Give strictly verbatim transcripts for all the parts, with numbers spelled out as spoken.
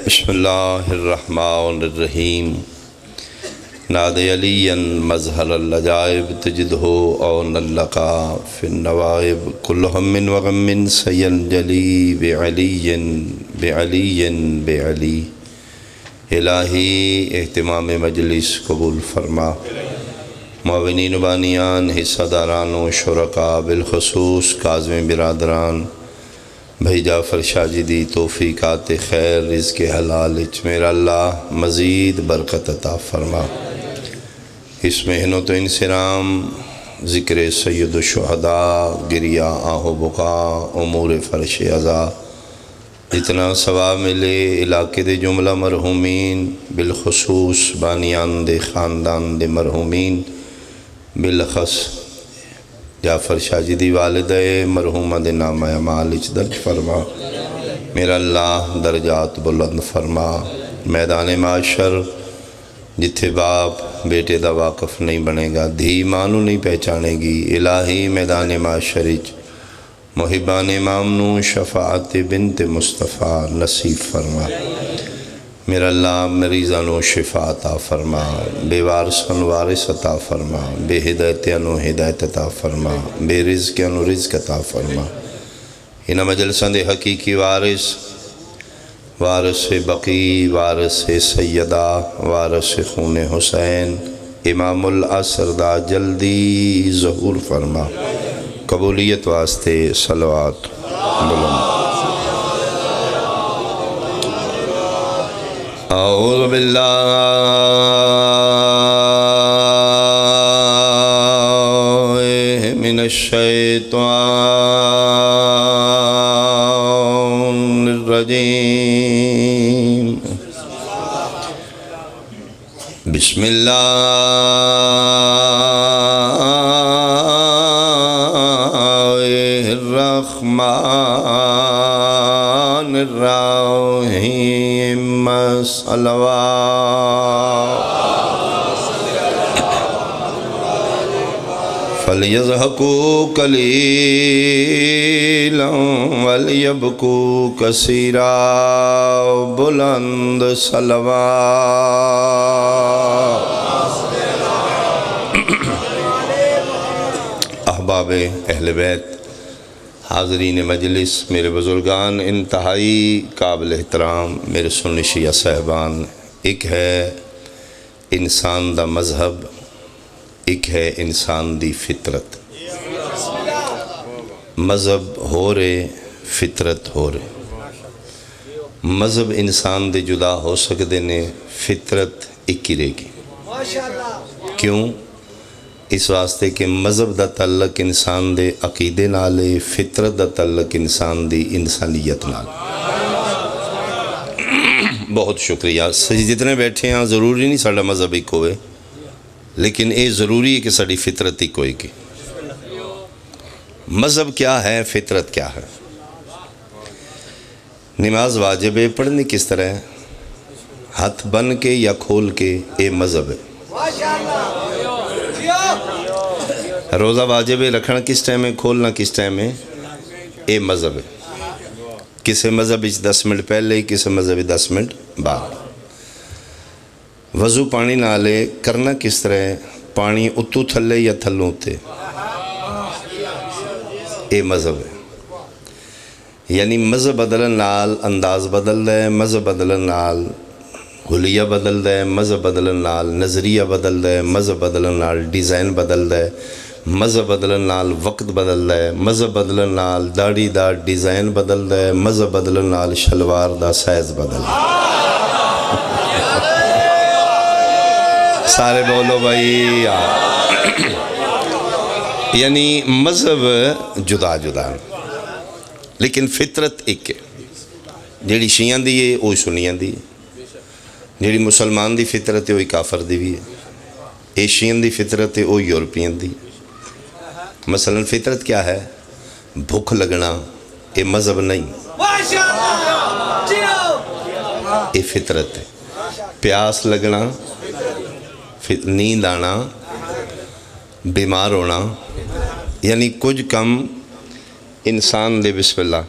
بسم اللہ الرحمن الرحیم۔ ناد علیا مظہر العجائب تجدہ اعون لک فی النوائب، کل ہم و غم سینجلی بعلی، بعلی، بعلی۔ الہی اہتمام مجلس قبول فرما۔ معاونین و بانیان، حصہ داران و شرکا، بالخصوص کاظمین برادران، بھائی جعفر شاہ جی دی توفیقات خیر، رزق حلال اچ میرا اللہ مزید برکت عطا فرما۔ اس مہینہ تو انصرام، ذکر سید الشہداء، گریہ آہ و بکا، امور فرش عزا، جتنا ثواب ملے، علاقے دے جملہ مرحومین، بالخصوص بانیان دے خاندان دے مرحومین، بالاخص جعفر شاہ جی دی والدہ مرحومہ دے نامہ اعمال اچ درج فرما۔ میرا اللہ درجات بلند فرما۔ میدان معاشر جتھے باپ بیٹے دا واقف نہیں بنے گا، دھی ماں نو نہیں پہچانے گی، الہی میدان معاشر اچ محبان امام نو شفاعت بنت مصطفیٰ نصیب فرما۔ میرا اللہ مریضاں نو شفا عطا فرما، بے وارثاں نو وارث عطا فرما، بے ہدایتیاں نو ہدایت عطا فرما، بے رزقیاں نو رزق عطا فرما۔ انہاں مجلساں دے حقیقی وارث، وارث بقیع، وارث سیدہ، وارث خون حسین، امام العصر دا جلدی ظہور فرما۔ قبولیت واسطے صلوات بلند۔ اعوذ باللہ من الشیطان الرجیم۔ بسم اللہ الرحمن الرحیم۔ صلوات۔ فلیضحکوا قلیلا ولیبکوا کثیرا۔ بلند صلوات۔ احباب اہل بیت، حاضرین مجلس، میرے بزرگان، انتہائی قابل احترام میرے سنی شیعہ صاحبان، ایک ہے انسان دا مذہب، ایک ہے انسان دی فطرت۔ مذہب ہور ہے، فطرت ہور ہے۔ مذہب انسان دے جدا ہو سکدے نے، فطرت ایک ہی رہے گی۔ کیوں؟ اس واسطے کہ مذہب دا تعلق انسان دے عقیدے نال ہے، فطرت دا تعلق انسان دی انسانیت نال۔ بہت شکریہ۔ سہی، جتنے بیٹھے ہاں، ضروری نہیں ساڈا مذہب ایک ہوئے، لیکن اے ضروری ہے کہ ساڈی فطرت ایک ہوئے گی۔ مذہب کیا ہے، فطرت کیا ہے؟ نماز واجب ہے، پڑھنی کس طرح ہے؟ ہتھ بن کے یا کھول کے، اے مذہب ہے۔ روزہ واجب ہے، رکھنا کس ٹائم ہے، کھولنا کس ٹائم ہے، اے مذہب ہے۔ کسے مذہب وچ دس منٹ پہلے، کسے مذہب وچ دس منٹ بعد۔ وضو پانی نال ہے، کرنا کس طرح ہے؟ پانی اتوں تھلے یا تھلوں اتے؟ اے مذہب ہے۔ یعنی مذہب بدلن نال انداز بدلدا ہے، مذہب بدلن نال حلیہ بدلدا ہے، مذہب بدلن نال نظریہ بدلدا ہے، مذہب بدلن نال ڈیزائن بدلدا ہے، مذہب بدلن نال وقت بدلدا ہے، مذہب بدلن نال داڑھی دا ڈیزائن بدلدا ہے، مذہب بدلن نال شلوار دا سائز بدلدا ہے۔ سارے بولو بھائی، آ۔ یعنی مذہب جدا جدا ہیں، لیکن فطرت ایک ہے۔ جیڑی شیعاں دی ہے، او سنیاں دی ہے۔ جیڑی مسلمان دی فطرت ہے، او کافر دی بھی ہے۔ ایشین دی فطرت ہے، او یورپین دی۔ مثلاً فطرت کیا ہے؟ بھکھ لگنا، اے مذہب نہیں۔ اے فطرت ہے۔ پیاس لگنا، فت-، نیند آنا، بیمار ہونا، یعنی کچھ کم انسان دے، بسم اللہ،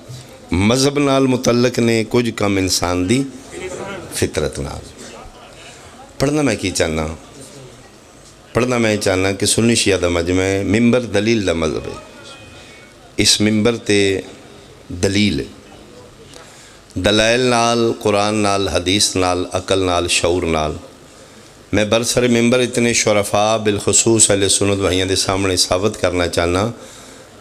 مذہب نال متعلق نے، کچھ کم انسان دی فطرت نال۔ پڑھنا میں کی چاہنا؟ پڑھنا میں چاہنا کہ سنی شیعہ دا مجمع ہے، ممبر دلیل دا مذہب ہے۔ اس ممبر تے دلیل ہے، دلائل نال، قرآن نال، حدیث نال، عقل نال، شعور نال۔ میں برسر ممبر اتنے شرفاء، بالخصوص اہل سنت بھائیاں دے سامنے ثابت کرنا چاہنا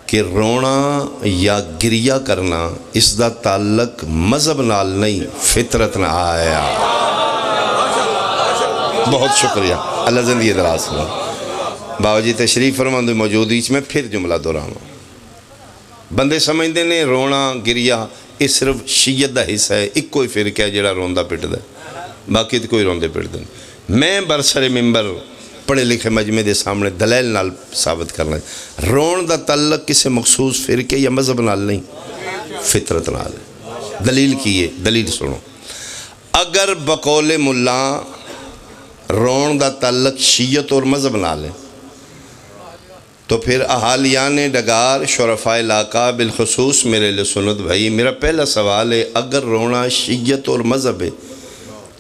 کہ رونا یا گریہ کرنا، اس دا تعلق مذہب نال نہیں، فطرت نال آیا۔ بہت شکریہ، اللہ زندگی دراز کرو۔ بابا جی تشریف فرما دے موجودگی وچ میں پھر جملہ دہراواں۔ بندے سمجھدے نے رونا، گریہ، یہ صرف شیعت دا حصہ ہے، ایک کوئی فرقہ ہے جڑا روندا پٹدا ہے، باقی تے کوئی روندے پٹدے نہیں۔ میں برسر ممبر پڑھے لکھے مجمع دے سامنے دلائل نال ثابت کرنا، رون دا تعلق کسے مخصوص فرقے یا مذہب نال نہیں، فطرت نال ہے۔ دلیل کی ہے؟ دلیل سنو۔ اگر بقول ملا رون دا تعلق شیعت اور مذہب نال ہے، تو پھر اہالیان ڈگار، شرفاء علاقہ، بالخصوص میرے اہل سنت بھائی، میرا پہلا سوال ہے، اگر رونا شیعت اور مذہب ہے،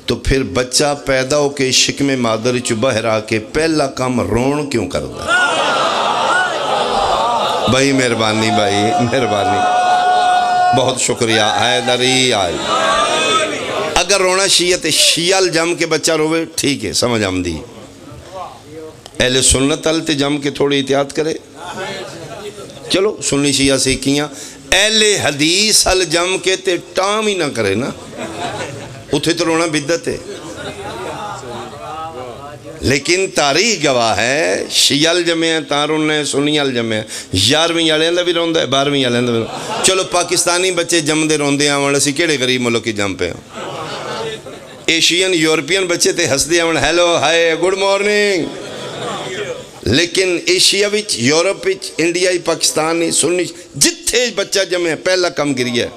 تو پھر بچہ پیدا ہو کے شکم مادر چ باہر آ کے پہلا کم رون کیوں کردا ہے؟ بھائی مہربانی، بھائی مہربانی، بہت شکریہ۔ حیدری آئی، اگر رونا شیعت، شیعہ ال جم کے بچہ روے، ٹھیک ہے، سمجھ آمدی۔ اہل سنت ال تے جم کے تھوڑی احتیاط کرے۔ چلو، سنی شیعہ سیکھیاں، اہل حدیث ال جم کے تے ٹام ہی نہ کرے نا، اتھے تو رونا بدعت ہے۔ لیکن تاریخ گواہ ہے، شیعہ ال جمے ہیں تاں رونا ہے، سنی ال جمے ہیں، یارویں والے دا بھی روندا ہے، بارہویں والے دا بھی روندا ہے۔ چلو، پاکستانی بچے جمدے روندے آون، اسی کیڑے غریب ملک کی جم پے ہاں؟ ایشین، یورپین بچے تے ہسدے آون، ہیلو، ہائے، گڈ مارننگ۔ لیکن ایشیا وچ، یورپ وچ، انڈیا وچ، پاکستان وچ، سنی، جتھے بچہ جمے، پہلا کم گریہ ہے۔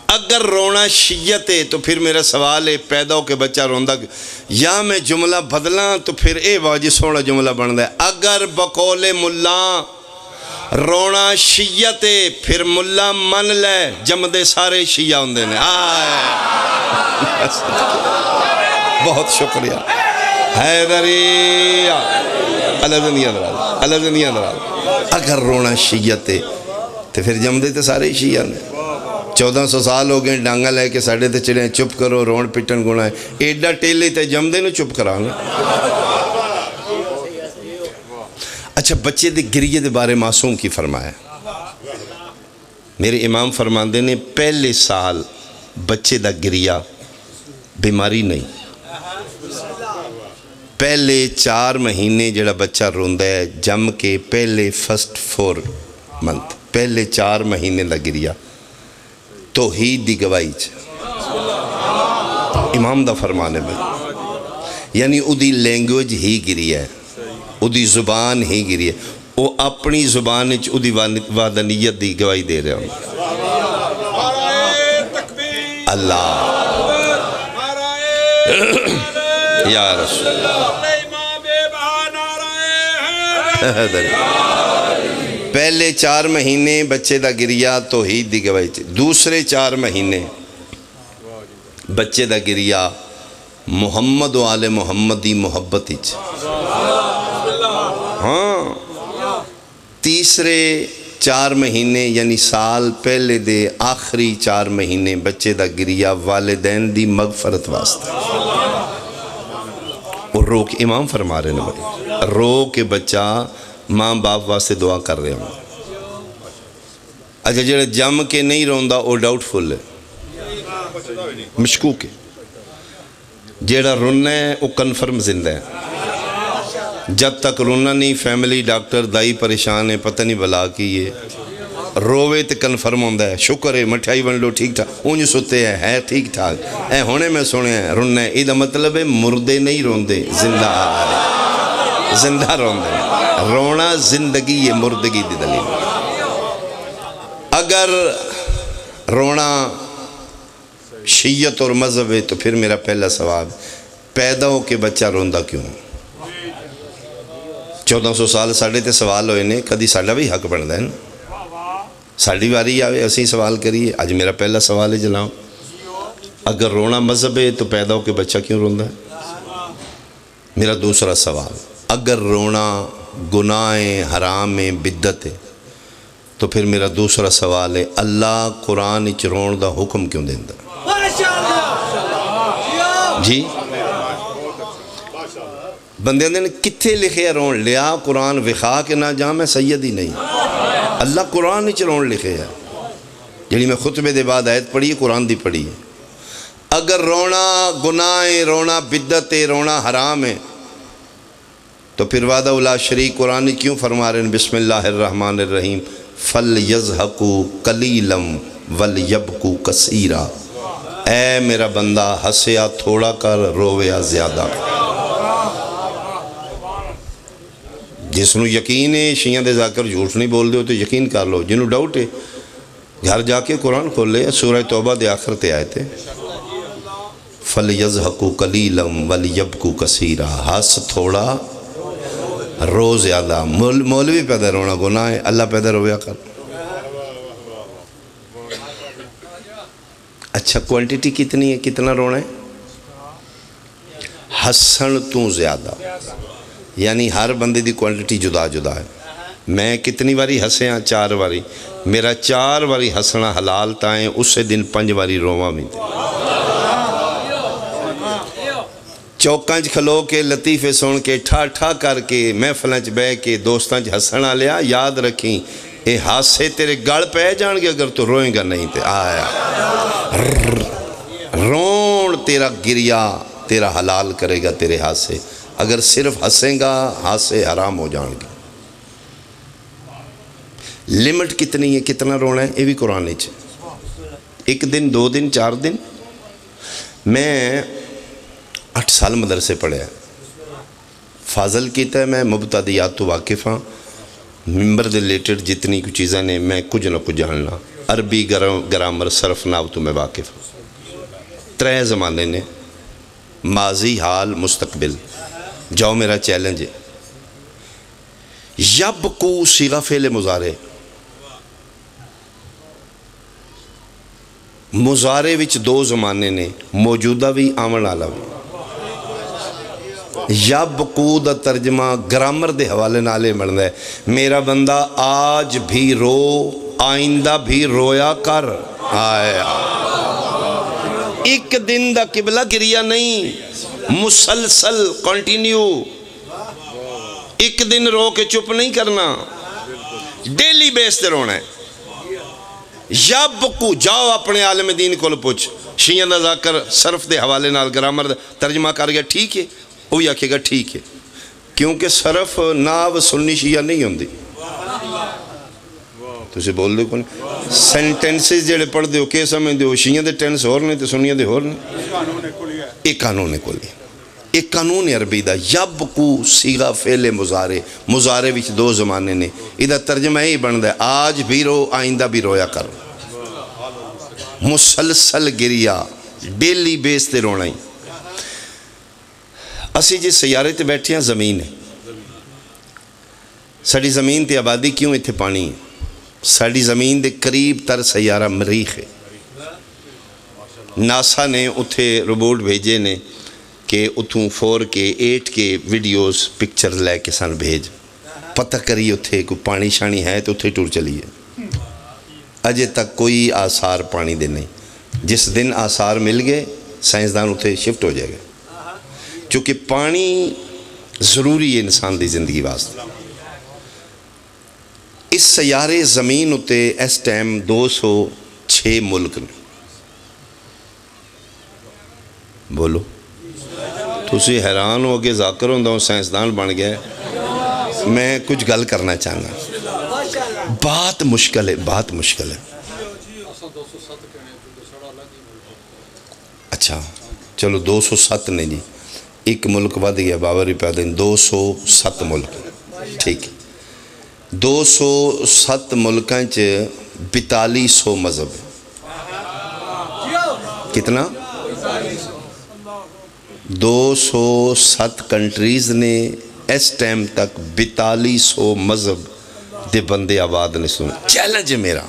اگر رونا شیعت ہے تو پھر میرا سوال ہے، پیدا ہو کے بچہ روندا کیوں؟ یا میں جملہ بدلاں تو پھر اے واجی سوہنا جملہ بندا ہے۔ اگر بقول ملا رونا شیعت ہے، پھر ملا من لے، جمدے سارے شیعہ ہوندے نے۔ ہائے۔ بہت شکریہ۔ حیدری۔ اللہ زندگی دراز، اللہ زندگی دراز۔ اگر رونا شیعت ہے، تے پھر جمدے تے سارے شیعہ نے۔ چودہ سو سال ہو گئے، ڈانگا لے کے ساڈے تے چڑھے، چپ کرو، رون پٹن گنا ہے۔ ایڈا ٹیلے تے جمدے نو چپ کرا نا۔ اچھا، بچے دے گریے دے بارے معصوم کی فرمایا؟ میرے امام فرماندے نے، پہلے سال بچے دا گریا بیماری نہیں۔ پہلے چار مہینے جڑا بچہ روندا ہے، جم کے پہلے فرسٹ فور منتھ، پہلے چار مہینے دا گریا توحید دی گواہی چ۔ امام دا فرمان ہے بھائی، یعنی اودی لینگویج ہی گریا ہے، اودی زبان ہی گریا ہے۔ او اپنی زبان وچ اودی وان-، وحدانیت دی گواہی دے رہا ہوں۔ اللہ۔ یا رسول اللہ۔ حیدری۔ پہلے چار مہینے بچے دا گریا توحید دی گواہی چ، دوسرے چار مہینے بچے دا گریا محمد و آل محمد دی محبت اچ۔ ہاں، تیسرے چار مہینے یعنی سال پہلے دے آخری چار مہینے بچے دا گریا والدین دی مغفرت واسطے۔ اور رو کے، امام فرما رہے نے بھائی، رو کے بچہ ماں باپ واسطے دعا کر رہے ہوں۔ اچھا، جڑا جم کے نہیں روندا، او ڈاؤٹ فل ہے، مشکوک ہے۔ جڑا رونا ہے، او کنفرم زندہ ہے۔ جد تک رونا نہیں، فیملی، ڈاکٹر، دائی پریشان ہے، پتہ نہیں بلا کی ہے۔ رووے تے کنفرم ہوندا ہے، شکر ہے، مٹھائی ونڈو، ٹھیک ٹھاک، اونج ستے ہے، ہے ٹھیک ٹھاک۔ اے ہنے میں سنیا ہے، رونا ہے، اے دا مطلب ہے مردے نہیں روندے، زندہ آ رہے، زندہ روندے۔ رونا زندگی ہے، مردگی دی دلیل۔ اگر رونا شیعت اور مذہب ہے تو پھر میرا پہلا سوال، پیدا ہو کے بچہ روندا کیوں؟ چودہ سو سال ساڈے تے سوال ہوئے نے، کدی ساڈا بھی حق بندا ہے نا، ساڈی واری آوے، اسی سوال کریے۔ اج میرا پہلا سوال ہے جناب۔ اگر رونا مذہب ہے تو پیدا ہو کے بچہ کیوں روندا ہے؟ میرا دوسرا سوال، اگر رونا گناہ ہے، حرام ہے، بدعت ہے، تو پھر میرا دوسرا سوال ہے، اللہ قرآن وچ رون دا حکم کیوں دیندا؟ جی، بندے نے کتھے لکھے رون؟ لیا قرآن وکھا کے نہ جا، میں سید ہی نہیں۔ اللہ قرآن وچ رون لکھے ہے، جڑی میں خطبے دے بعد آیت پڑھی ہے، قرآن دی پڑھی ہے۔ اگر رونا گناہ ہے، رونا بدعت ہے، رونا حرام ہے، تو پھر وحدہ لا شریک قرآن کیوں فرما رہے ہیں، بسم اللہ الرحمن الرحیم، فَلْيَضْحَكُوا قَلِيلًا وَلْيَبْكُوا كَثِيرًا۔ اے میرا بندہ، ہسیا تھوڑا کر، رویا زیادہ کر۔ جس نو یقین ہے شیعہ دے ذاکر جھوٹ نہیں بول دے، تو یقین کر لو۔ جنوں ڈاؤٹ ہے، گھر جا کے قرآن کھولے، سورہ توبہ دے آخر تے آیت ہے، فَلْيَضْحَكُوا قَلِيلًا وَلْيَبْكُوا كَثِيرًا۔ ہس تھوڑا، رو زیادہ۔ مول-، مولوی پیدا رونا گناہ ہے، اللہ پیدا رویا کر۔ اچھا، کوانٹیٹی کتنی ہے؟ کتنا رونا ہے؟ ہسن تو زیادہ، یعنی ہر بندے دی کوانٹیٹی جدا جدا ہے۔ میں کتنی واری ہسیا؟ چار واری۔ میرا چار واری ہسنا حلال تاں ہے، اسے دن پنج واری روواں وی۔ چوکاں چ کھلو کے، لطیفے سن کے، ٹھا ٹھا کر کے، محفلاں چ بہ کے، دوستاں چ ہسن آ لیا، یاد رکھیں، اے ہاسے تیرے گل پے جان گے اگر تو روئیں گا نہیں تے۔ آیا۔ رون تیرا گریا، تیرا حلال کرے گا تیرے ہاسے۔ اگر صرف ہسیں گا، ہاسے حرام ہو جان گے۔ لمٹ کتنی ہے، کتنا رونا ہے، یہ بھی قرآن وچ۔ ایک دن، دو دن، چار دن۔ میں اٹھ سال مدرسے پڑھیا۔ فاضل کیتا ہے، میں مبتدیات تو واقف ہاں۔ ممبر دے ریلیٹڈ جتنی کوئی چیزاں نے، میں کچھ نہ کچھ جاننا۔ عربی گرا-، گرامر، صرف، نحو تو میں واقف ہاں۔ ترے زمانے نے، ماضی، حال، مستقبل۔ جاؤ، میرا چیلنج ہے۔ یب کو صیغہ فعل مضارع۔ مضارع وچ دو زمانے نے، موجودہ وی، آون آلا وی۔ یب کو دا ترجمہ گرامر دے حوالے نال اے بندا ہے، میرا بندہ آج بھی رو، آئندہ بھی رویا کر۔ آیا۔ ایک دن دا قبلہ گریا نہیں، مسلسل، کنٹینیو۔ ایک دن رو کے چپ نہیں کرنا، ڈیلی بیس تے رونا ہے۔ یب کو، جاؤ اپنے عالم دین کول پچھ، شیعہ دا ذاکر صرف دے حوالے نال گرامر دا ترجمہ کر گیا، ٹھیک ہے؟ وہ بھی آکھے گا ٹھیک ہے، کیونکہ صرف نحو سنی شیعہ نہیں ہوندی۔ تسی بول دے کون؟ سینٹنسز جڑے پڑھ دے ہو، کے سمجھ دے ہو؟ شیعہ دے ٹینس ہور نے تے سنیاں دے ہور نے۔ ایک قانون ہے کوئی۔ ایک قانون ہے عربی دا، یب کو صیغہ فعل مضارع، مضارع وچ دو زمانے نے۔ ادا ترجمہ یہی بندا ہے، آج بھی رو، آئندہ بھی رویا کر۔ مسلسل گریا، ڈیلی بیس تے رونا ہی۔ اسی جس سیارے تے بیٹھے ہیں، زمین ہے۔ ساڈی زمین تے آبادی کیوں اتھے پانی ہے؟ ساڈی زمین دے قریب تر سیارہ مریخ ہے۔ ناسا نے اتھے روبوٹ بھیجے نے کہ اتھوں فور کے، ایٹ کے ویڈیوز، پکچر لے کے سن بھیج، پتہ کری اتھے کوئی پانی شانی ہے تو اتھے ٹر چلیے۔ اجے تک کوئی آثار پانی دے نہیں۔ جس دن آثار مل گئے، سائنسدان اتھے شفٹ ہو جائے گا، کیونکہ پانی ضروری ہے انسان دی زندگی واسطے۔ اس سیارے زمین اتے اس ٹائم دو سو چھ ملک نے۔ بولو۔ تسی حیران ہو، اگے ذاکر ہوندا ہوں، سائنسدان بن گیا ہے۔ میں کچھ گل کرنا چاہنا۔ بات مشکل ہے، بات مشکل ہے۔ اچھا، چلو، دو سو ست نے جی، ایک ملک ودھ گیا، باور ہی پیدا نہیں، دو سو ست ملک۔ ٹھیک۔ دو سو ست ملکاں چ بتالی سو مذہب ہے۔ کتنا؟ دو سو ست کنٹریز نے، اس ٹائم تک بتالی سو مذہب دے بندے آباد نے۔ سن، چیلنج ہے میرا۔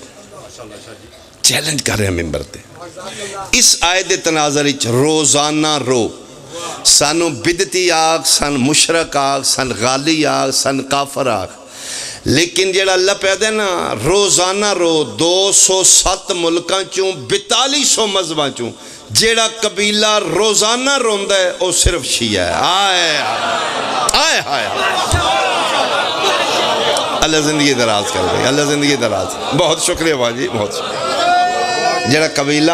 چیلنج کر رہے ہیں ممبر تے۔ اس آیت دے تناظر وچ روزانہ رو، سانو بدعتی آکھ، سن مشرک آکھ، سن غالی آکھ، سن کافر آکھ، لیکن جیڑا اللہ پہ دے نا، روزانہ رو، دو سو ست ملکاں چوں، بتالی سو مذہباں چوں، جیڑا قبیلہ روزانہ روندا ہے، او صرف شیعہ ہے۔ آئے، آئے، آئے، آئے۔ اللہ زندگی دراز کر دے، اللہ زندگی دراز۔ بہت شکریہ واہ جی، بہت شکریہ۔ جیڑا قبیلہ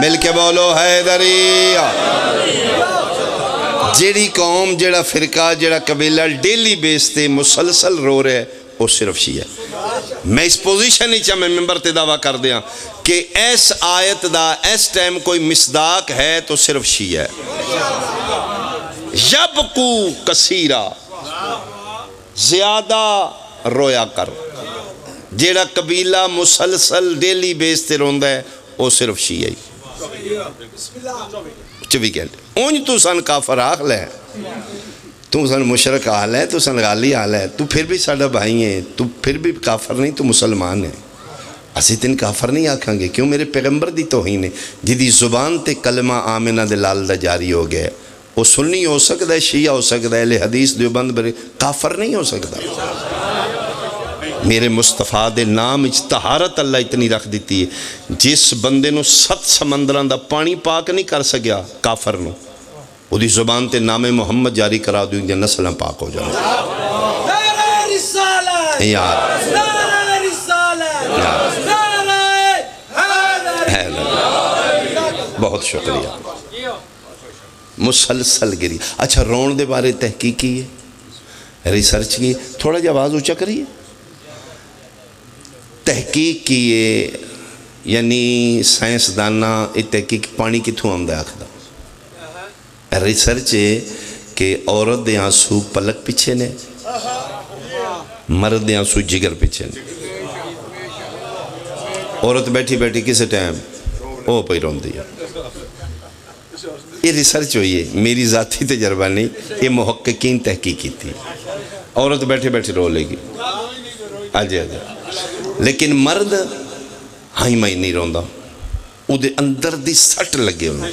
مل کے بولو حیدری۔ جیڑی قوم، جیڑا فرقہ، جیڑا قبیلہ ڈیلی بیس تے مسلسل رو رہے، وہ صرف شیعہ ہے۔ میں اس پوزیشن وچ ہاں، میں ممبر تے دعویٰ کر دیاں کہ اس آیت دا اس ٹائم کوئی مصداق ہے تو صرف شیعہ ہے۔ یبکو کثیرا، زیادہ رویا کر۔ جیڑا قبیلہ مسلسل ڈیلی بیس تے روندا ہے، وہ صرف شیعہ ہی۔ چوبی گھنٹے۔ اونج تو سن کافر آخ لے، تو سن مشرک آخ لے، تو سن غالی آخ لے، تو پھر بھی ساڈا بھائی ہے، تو پھر بھی کافر نہیں، تو مسلمان ہے۔ اسی تین کافر نہیں آکھاں گے، کیوں؟ میرے پیغمبر دی توہین ہے، جدی زبان تے کلمہ آمنہ دے لال دا جاری ہو گیا ہے۔ وہ سنی ہو سکدا ہے، شیعہ ہو سکدا ہے، اہل حدیث دیوبند بری کافر نہیں ہو سکدا۔ میرے مصطفیٰ دے نام وچ طہارت اللہ اتنی رکھ دیتی ہے، جس بندے نو ست سمندراں دا پانی پاک نہیں کر سکیا کافر نو، اودی زبان تے نام محمد جاری کرا دیو، اندیاں نسلاں پاک ہو جان۔ نعرہ رسالت! یار۔ نعرہ رسالت! یار۔ نعرہ حیدری! حیدری! بہت شکریہ۔ مسلسل گری۔ اچھا، رون دے بارے تحقیق کی ہے، ریسرچ کی ہے؟ تھوڑا جہا آواز اچا کریے۔ تحقیق کی ہے، یعنی سائنسداناں یہ تحقیق پانی کتھوں آندا ہے آکھدا۔ ریسرچ ہے کہ عورت دے آنسو پلک پیچھے نے، مرد دے آنسو جگر پیچھے نے۔ عورت بیٹھی بیٹھی کسے ٹائم او پئی روندی ہے۔ یہ ریسرچ ہوئی ہے، میری ذاتی تجربہ نہیں، یہ محققین تحقیق کی تھی۔ عورت بیٹھے بیٹھے رو لے گی، آ جائے، آ جائے۔ لیکن مرد ہائی مائی نہیں روندا، او دے اندر دی سٹ لگے ہوئے،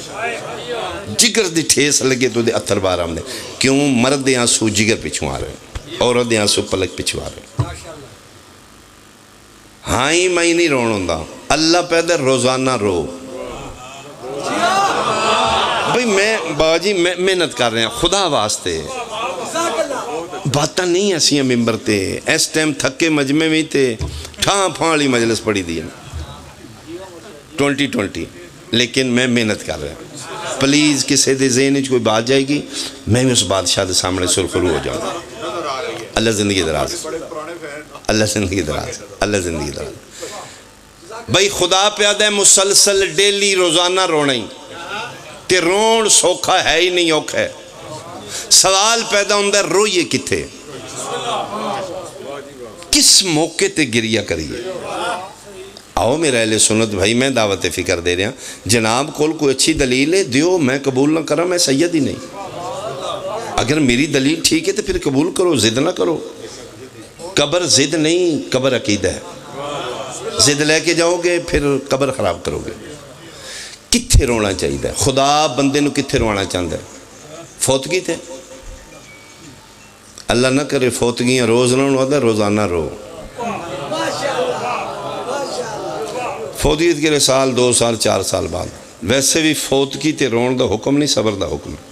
جگر دی ٹھیس لگے تو دے اتھر باہر آمدے۔ کیوں؟ مرد دے آنسو جگر پچھوں آ رہے، عورت دے آنسو پلک پچھوں آ رہے۔ ہائی مائی نہیں رون ہوندا، اللہ پیدا روزانہ رو۔ بھئی میں، بابا جی، میں محنت کر رہا خدا واسطے۔ باتاں نہیں ایسیاں ممبر تے، اس ٹائم تھکے مجمع وی تے ٹھاں پھاں والی مجلس پڑھی دی ہے۔ ٹوئنٹی ٹوئنٹی، لیکن میں محنت کر رہا۔ پلیز کسے دے ذہن وچ کوئی بات جائے گی، میں بھی اس بادشاہ دے سامنے سرخرو ہو جاؤں۔ اللہ زندگی دراز، اللہ زندگی دراز، اللہ زندگی دراز۔ بھئی خدا پیا دے مسلسل ڈیلی روزانہ رونا ہی، تے رون سوکھا ہے ہی نہیں، اوکھا ہے۔ سوال پیدا ہوندا ہے، روئیے کتھے؟ کس موقع تے گریہ کریے؟ آؤ میرا اہل سنت بھائی، میں دعوت فکر دے رہا، جناب کول کوئی اچھی دلیل ہے دیو، میں قبول نہ کراں، میں سید ہی نہیں۔ اگر میری دلیل ٹھیک ہے تو پھر قبول کرو، ضد نہ کرو۔ قبر ضد نہیں، قبر عقیدہ ہے۔ ضد لے کے جاؤ گے پھر قبر خراب کرو گے۔ کتھے رونا چاہیے؟ خدا بندے نو کتھے روانا چاہتا ہے؟ فوتگی تے؟ اللہ نہ کرے فوتگیاں روز نہ ہونا، روزانہ رو۔ فوتگی تے کرے سال، دو سال، چار سال بعد۔ ویسے بھی فوتگی تے رون دا حکم نہیں، صبر دا حکم ہے۔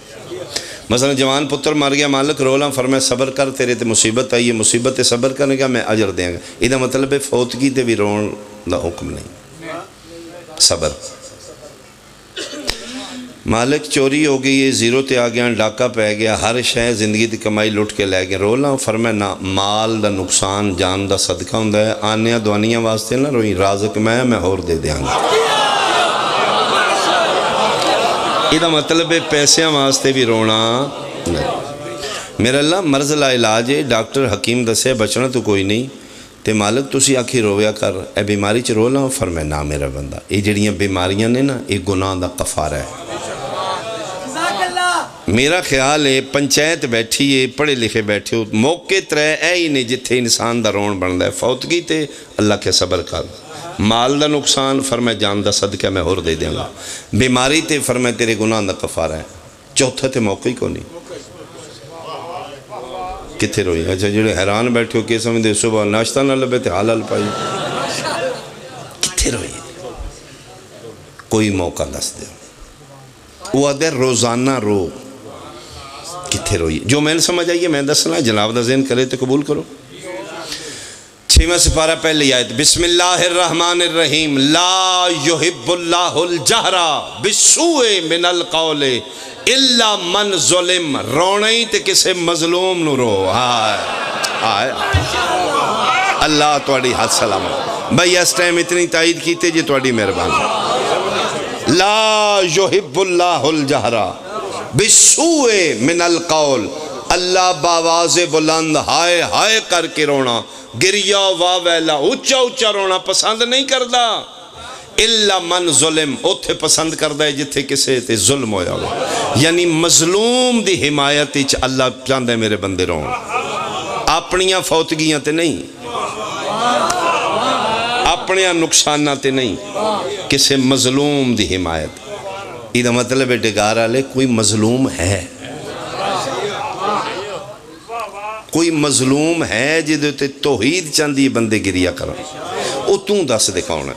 مثلا جوان پتر مر گیا، مالک رولاں، فرمایا صبر کر، تیرے تے مصیبت آئی ہے، مصیبت تے صبر کرنے کا میں اجر دیاں گا۔ یہ مطلب ہے فوتگی تے بھی رون دا حکم نہیں، صبر۔ مالک چوری ہو گئی ہے، زیرو تے آ گیا، ڈاکہ پے گیا، ہر شے زندگی دی کمائی لٹ کے لے گئے۔ رولاں؟ فرمایا نہ، مال دا نقصان جان دا صدقہ ہوندا ہے۔ آنیاں دوانیاں واسطے نہ روئیں، رازق میں، میں ہور دے دیاں گا۔ یہ مطلب ہے پیسیاں واسطے بھی رونا نہیں۔ میرا اللہ مرض لا علاج ہے، ڈاکٹر حکیم دسے بچنا تو کوئی نہیں۔ تے مالک تسی آکھی رویا کر، اے بیماری چ رو لاں؟ فرمایا نہ میرا بندہ، اے جڑیاں بیماریاں نے نا، اے گناہ دا کفارہ ہے۔ میرا خیال ہے پنچایت بیٹھی ہے، پڑھے لکھے بیٹھے ہو، موقع ترے اے ہی نے جتھے انسان دا رون بندا ہے، فوتگی تے اللہ کے صبر کر، مال دا نقصان، فرمایا جان دا صدقہ میں ہور دے دیاں گا۔ بیماری تے، فرمایا تیرے گناہ دا کفارہ ہے۔ چوتھا تے موقع ہی کونی۔ کتھے روئی؟ اچھا، جڑے حیران بیٹھے ہو، کہ سمجھدے صبح ناشتہ نہ لبے تے حلال پائی؟ کتھے روئی؟ کوئی موقع دس دیو۔ وہ آدھے روزانہ رو۔ کتھے روئی؟ جو میں سمجھ آئی ہے، میں دسنا، جناب دا ذہن کرے تے قبول کرو۔ چھیواں سپارہ، پہلی آیت، بسم اللہ الرحمن الرحیم، لا یحب اللہ الجہر بالسوء من القول الا من ظلم۔ رونا ہی تے کسے مظلوم نو رو۔ ہائے، ہائے۔ اللہ تہاڈی ہتھ سلامت۔ بھائی، اس ٹائم اتنی تائید کیتے جی، تہاڈی مہربانی۔ لا یحب اللہ الجہر بالسوء من القول۔ اللہ باواز بلند ہائے ہائے کر کے رونا، گریا، واہ ویلا، اچا اچا رونا پسند نہیں کردا۔ الا من ظلم، اوتھے پسند کردا ہے جتھے کسے تے ظلم ہویا ہو۔ یعنی مظلوم دی حمایت اچ اللہ چاہندا ہے میرے بندے رون۔ اپنیاں فوتگیاں تے نہیں، اپنیاں نقصاناں تے نہیں، کسے مظلوم دی حمایت۔ ایدا مطلب ہے، ڈگار والے، کوئی مظلوم ہے؟ کوئی مظلوم ہے جدے تے توحید چاہندی ہے بندے گریا کرن؟ او توں دس دے کون ہے؟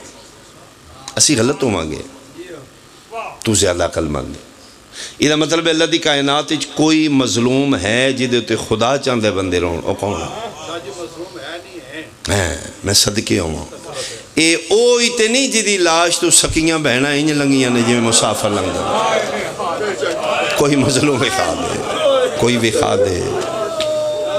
اسی غلط ہوواں گے، تو زیادہ عقل مند ہے۔ ایدا مطلب ہے اللہ دی کائنات وچ کوئی مظلوم ہے جدے تے خدا چاہندا ہے بندے رون؟ او کون ہے؟ ہاں، میں صدقے ہوواں۔ اے او ہی تے نہیں جدی لاش تو سکیاں بہناں انج لنگیاں نے جویں مسافر لنگدے۔ کوئی مظلوم وکھا دے، کوئی وکھا دے۔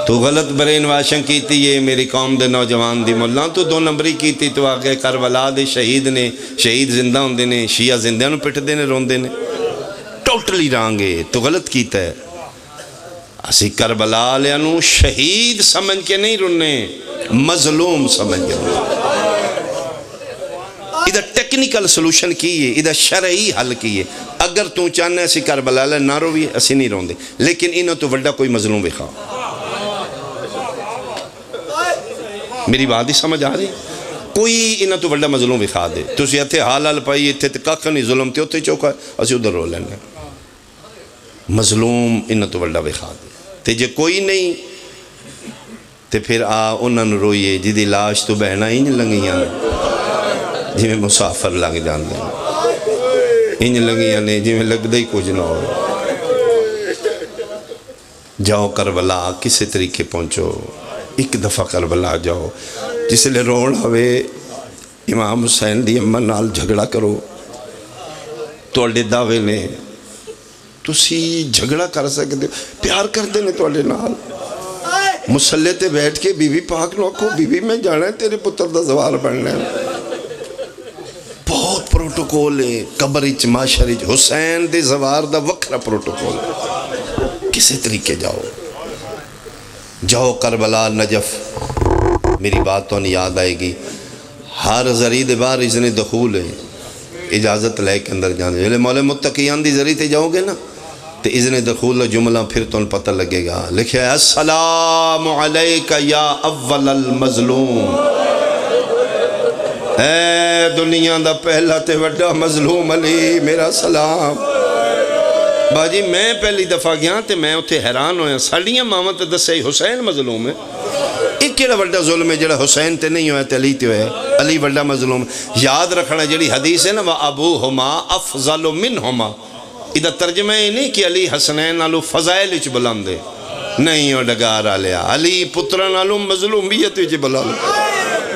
تو غلط برین واشنگ کیتی ہے میری قوم دے نوجوان دی ملاں، تو دو نمبری کیتی، تو آگے کربلا دے شہید نے، شہید زندہ ہوندے نے، شیعہ زندیاں نو پٹدے نے، روندے نے۔ ٹوٹلی رانگ ہے، تو غلط کیتا ہے۔ اسی کربلا آلیاں نو شہید سمجھ کے نہیں رونے، مظلوم سمجھ کے رونے۔ ادا ٹیکنیکل سولوشن کی ہے؟ ادا شرعی حل کی ہے؟ اگر تو چاہنا اسی کربلا آلے نہ رویے، اسی نہیں روندے، لیکن انہاں تو وڈا کوئی مظلوم وکھا۔ میری بات ہی سمجھ آ رہی؟ کوئی انہاں تو وڈا مظلوم وکھا دے۔ تسی اتھے حال حال پائی، اتھے تے ککھ نہیں، ظلم تے اتھے چوکا، اسی ادھر رو لینے۔ مظلوم انہاں تو وڈا وکھا دے۔ تے جے کوئی نہیں، تے پھر آ انہاں نو روئیے جدی لاش تو بہناں انج لنگیاں نے، جویں مسافر لنگ جاندے نے۔ انج لنگیاں نے جویں لگدا ہی کچھ نہ ہوئے۔ جاؤ کربلا، کسے طریقے پہنچو، ایک دفعہ کربلا جاؤ۔ جس لے رون آوے، امام حسین دی اماں نال جھگڑا کرو۔ تہاڈے دعوے نے، تسی جھگڑا کر سکدے ہو، پیار کردے نے تہاڈے نال۔ مصلے تے بیٹھ کے بی بی پاک نو آکھو، بی بی، میں جانا ہے، تیرے پتر دا زوار بننا ہے۔ بہت پروٹوکول ہے قبر اچ، محشر اچ۔ حسین دے زوار دا وکھرا پروٹوکول ہے۔ کسے طریقے جاؤ، جاؤ کربلا، نجف۔ میری بات تہانوں یاد آئے گی، ہر زری دے باہر اذن دخول ہے، اجازت لے کے اندر جانے۔ جیلے مولا متقیان دی زری تے جاؤ گے نا، تے اذن دخول دا جملہ پھر تہانوں پتہ لگے گا۔ لکھیا ہے، السلام علیک یا اول المظلوم۔ اے دنیا دا پہلا تے وڈا مظلوم علی، میرا سلام۔ باجی، میں پہلی دفعہ گیا تے میں اتھے حیران ہویا، ساڈیاں ماواں تے دسیا ہی حسین مظلوم ہے۔ اے کیڑا وڈا ظلم ہے جڑا حسین تے نہیں ہویا تے علی تے ہویا ہے؟ علی وڈا مظلوم۔ یاد رکھنا، جڑی حدیث ہے نا، وَأَبُوهُمَا أَفْضَلُ مِنْهُمَا، ادا ترجمہ یہ نہیں کہ علی حسنین نالوں فضائل وچ بلند ہے۔ نہیں، او ڈگار آلیا، علی پتراں نالوں مظلومیت وچ بلند۔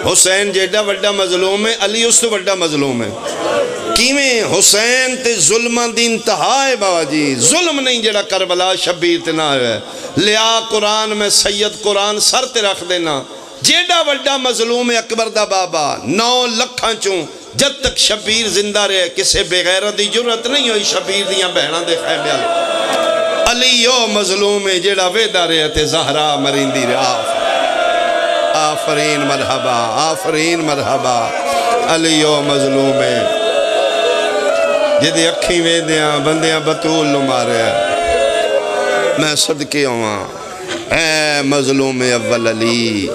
حسین جیڈا وڈا مظلوم ہے، علی اس تو وڈا مظلوم ہے۔ کیویں؟ حسین تے ظلماں دی انتہا ہے بابا جی، ظلم نہیں جیڑا کربلا شبیر تے نہ ہویا ہے۔ لیا قرآن، میں سید قرآن سر تے رکھ دینا۔ جیڈا وڈا مظلوم ہے اکبر دا بابا، نو لکھاں چوں جد تک شبیر زندہ رہے، کسے بے غیرت دی جرات نہیں ہوئی شبیر دیاں بہناں دے خیمے ال۔ علی او مظلوم ہے جیڑا ویدا رہے تے زہرا مریندی رہے۔ آف-، آفرین، مرحبا، آفرین، مرحبا۔ علی او مظلوم ہے جدی اکھیں ویندیاں بندیاں بتول نو ماریا۔ میں صدقے ہوواں، اے مظلوم اول علی۔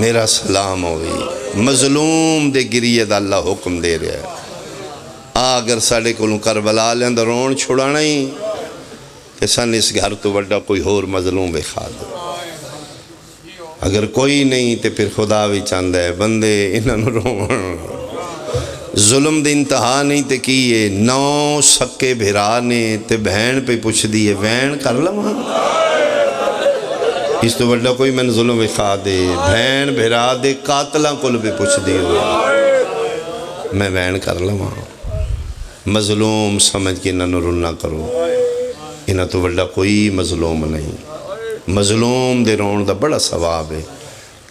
میرا سلام ہووی، مظلوم دے گریے دا اللہ حکم دے رہیا ہے۔ آ اگر ساڈے کولوں کربلا آلیاں دا رون چھڑانا ہی، تے سن اس گھر تو وڈا کوئی ہور مظلوم وکھا دے۔ اگر کوئی نہیں تے پھر خدا وی چاہندا ہے بندے انہاں نوں رون۔ ظلم دی انتہا نہیں تے کی ہے، نو سکے بھرا نے تے بہن پہ پچھدی ہے، وین کر لواں؟ اس تو وڈا کوئی مینوں ظلم وکھا دے، بہن بھرا دے قاتلاں کول پہ پچھدی ہو، میں وین کر لواں؟ مظلوم سمجھ کے انہاں نوں رون نہ کرو، انہاں تو وڈا کوئی مظلوم نہیں۔ مظلوم دے رون دا بڑا ثواب ہے۔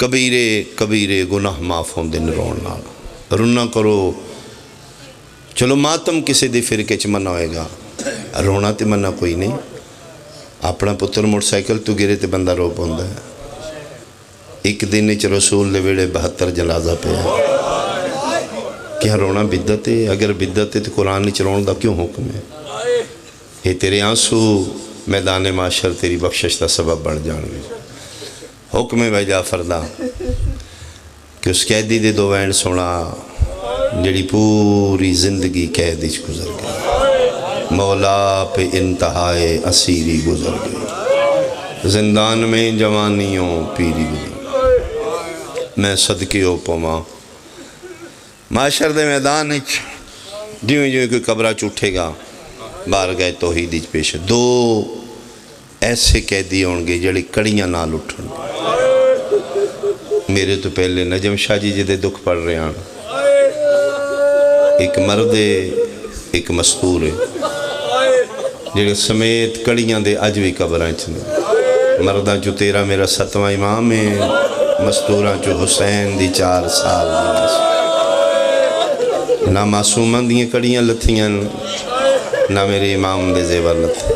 کبیرے کبیرے گناہ معاف ہوندے نے رون نال۔ رون نہ کرو۔ چلو ماتم کسے دے فرقے چ منع ہوئے گا، رونا تے منع کوئی نہیں۔ اپنا پتر موٹر سائیکل تو گرے تے بندہ رو پوندا ہے۔ ایک دن اچ رسول دے ویڑے بہتر جنازہ پیا۔ کیا رونا بدعت ہے؟ اگر بدعت ہے تو قرآن اچ رون دا کیوں حکم ہے؟ یہ تیرے آنسو میدان معاشر تیری بخشش دا سبب بن جان گے۔ حکم ہے بھائی جعفر دا کہ اس قیدی دے دو وین سنا، جڑی پوری زندگی قید اچ گزر گئی۔ مولا پہ انتہائے اسیری گزر گئی۔ زندان میں جوانی و پیری گزر گئی۔ میں صدقے او پواں۔ معاشر دے میدان اچ جیویں جیویں کوئی قبراں چ اٹھے گا، بارگاہ توحید اچ پیش۔ دو ایسے قیدی ہون گے جڑے کڑیاں نال اٹھن گے۔ میرے تو پہلے نجم شاہ جی جدے دکھ پڑھ رہے ہن، ایک مرد ہے، ایک مستور ہے، جڑے سمیت کڑیاں دے اج وی قبراں اچ نے۔ مرداں چوں تیرہ میرا ستواں امام ہے، مستوراں چوں حسین دی چار سال دی نسل۔ نہ معصوماں دیاں کڑیاں لتھیاں، نہ میرے امام دے زیور لتھے۔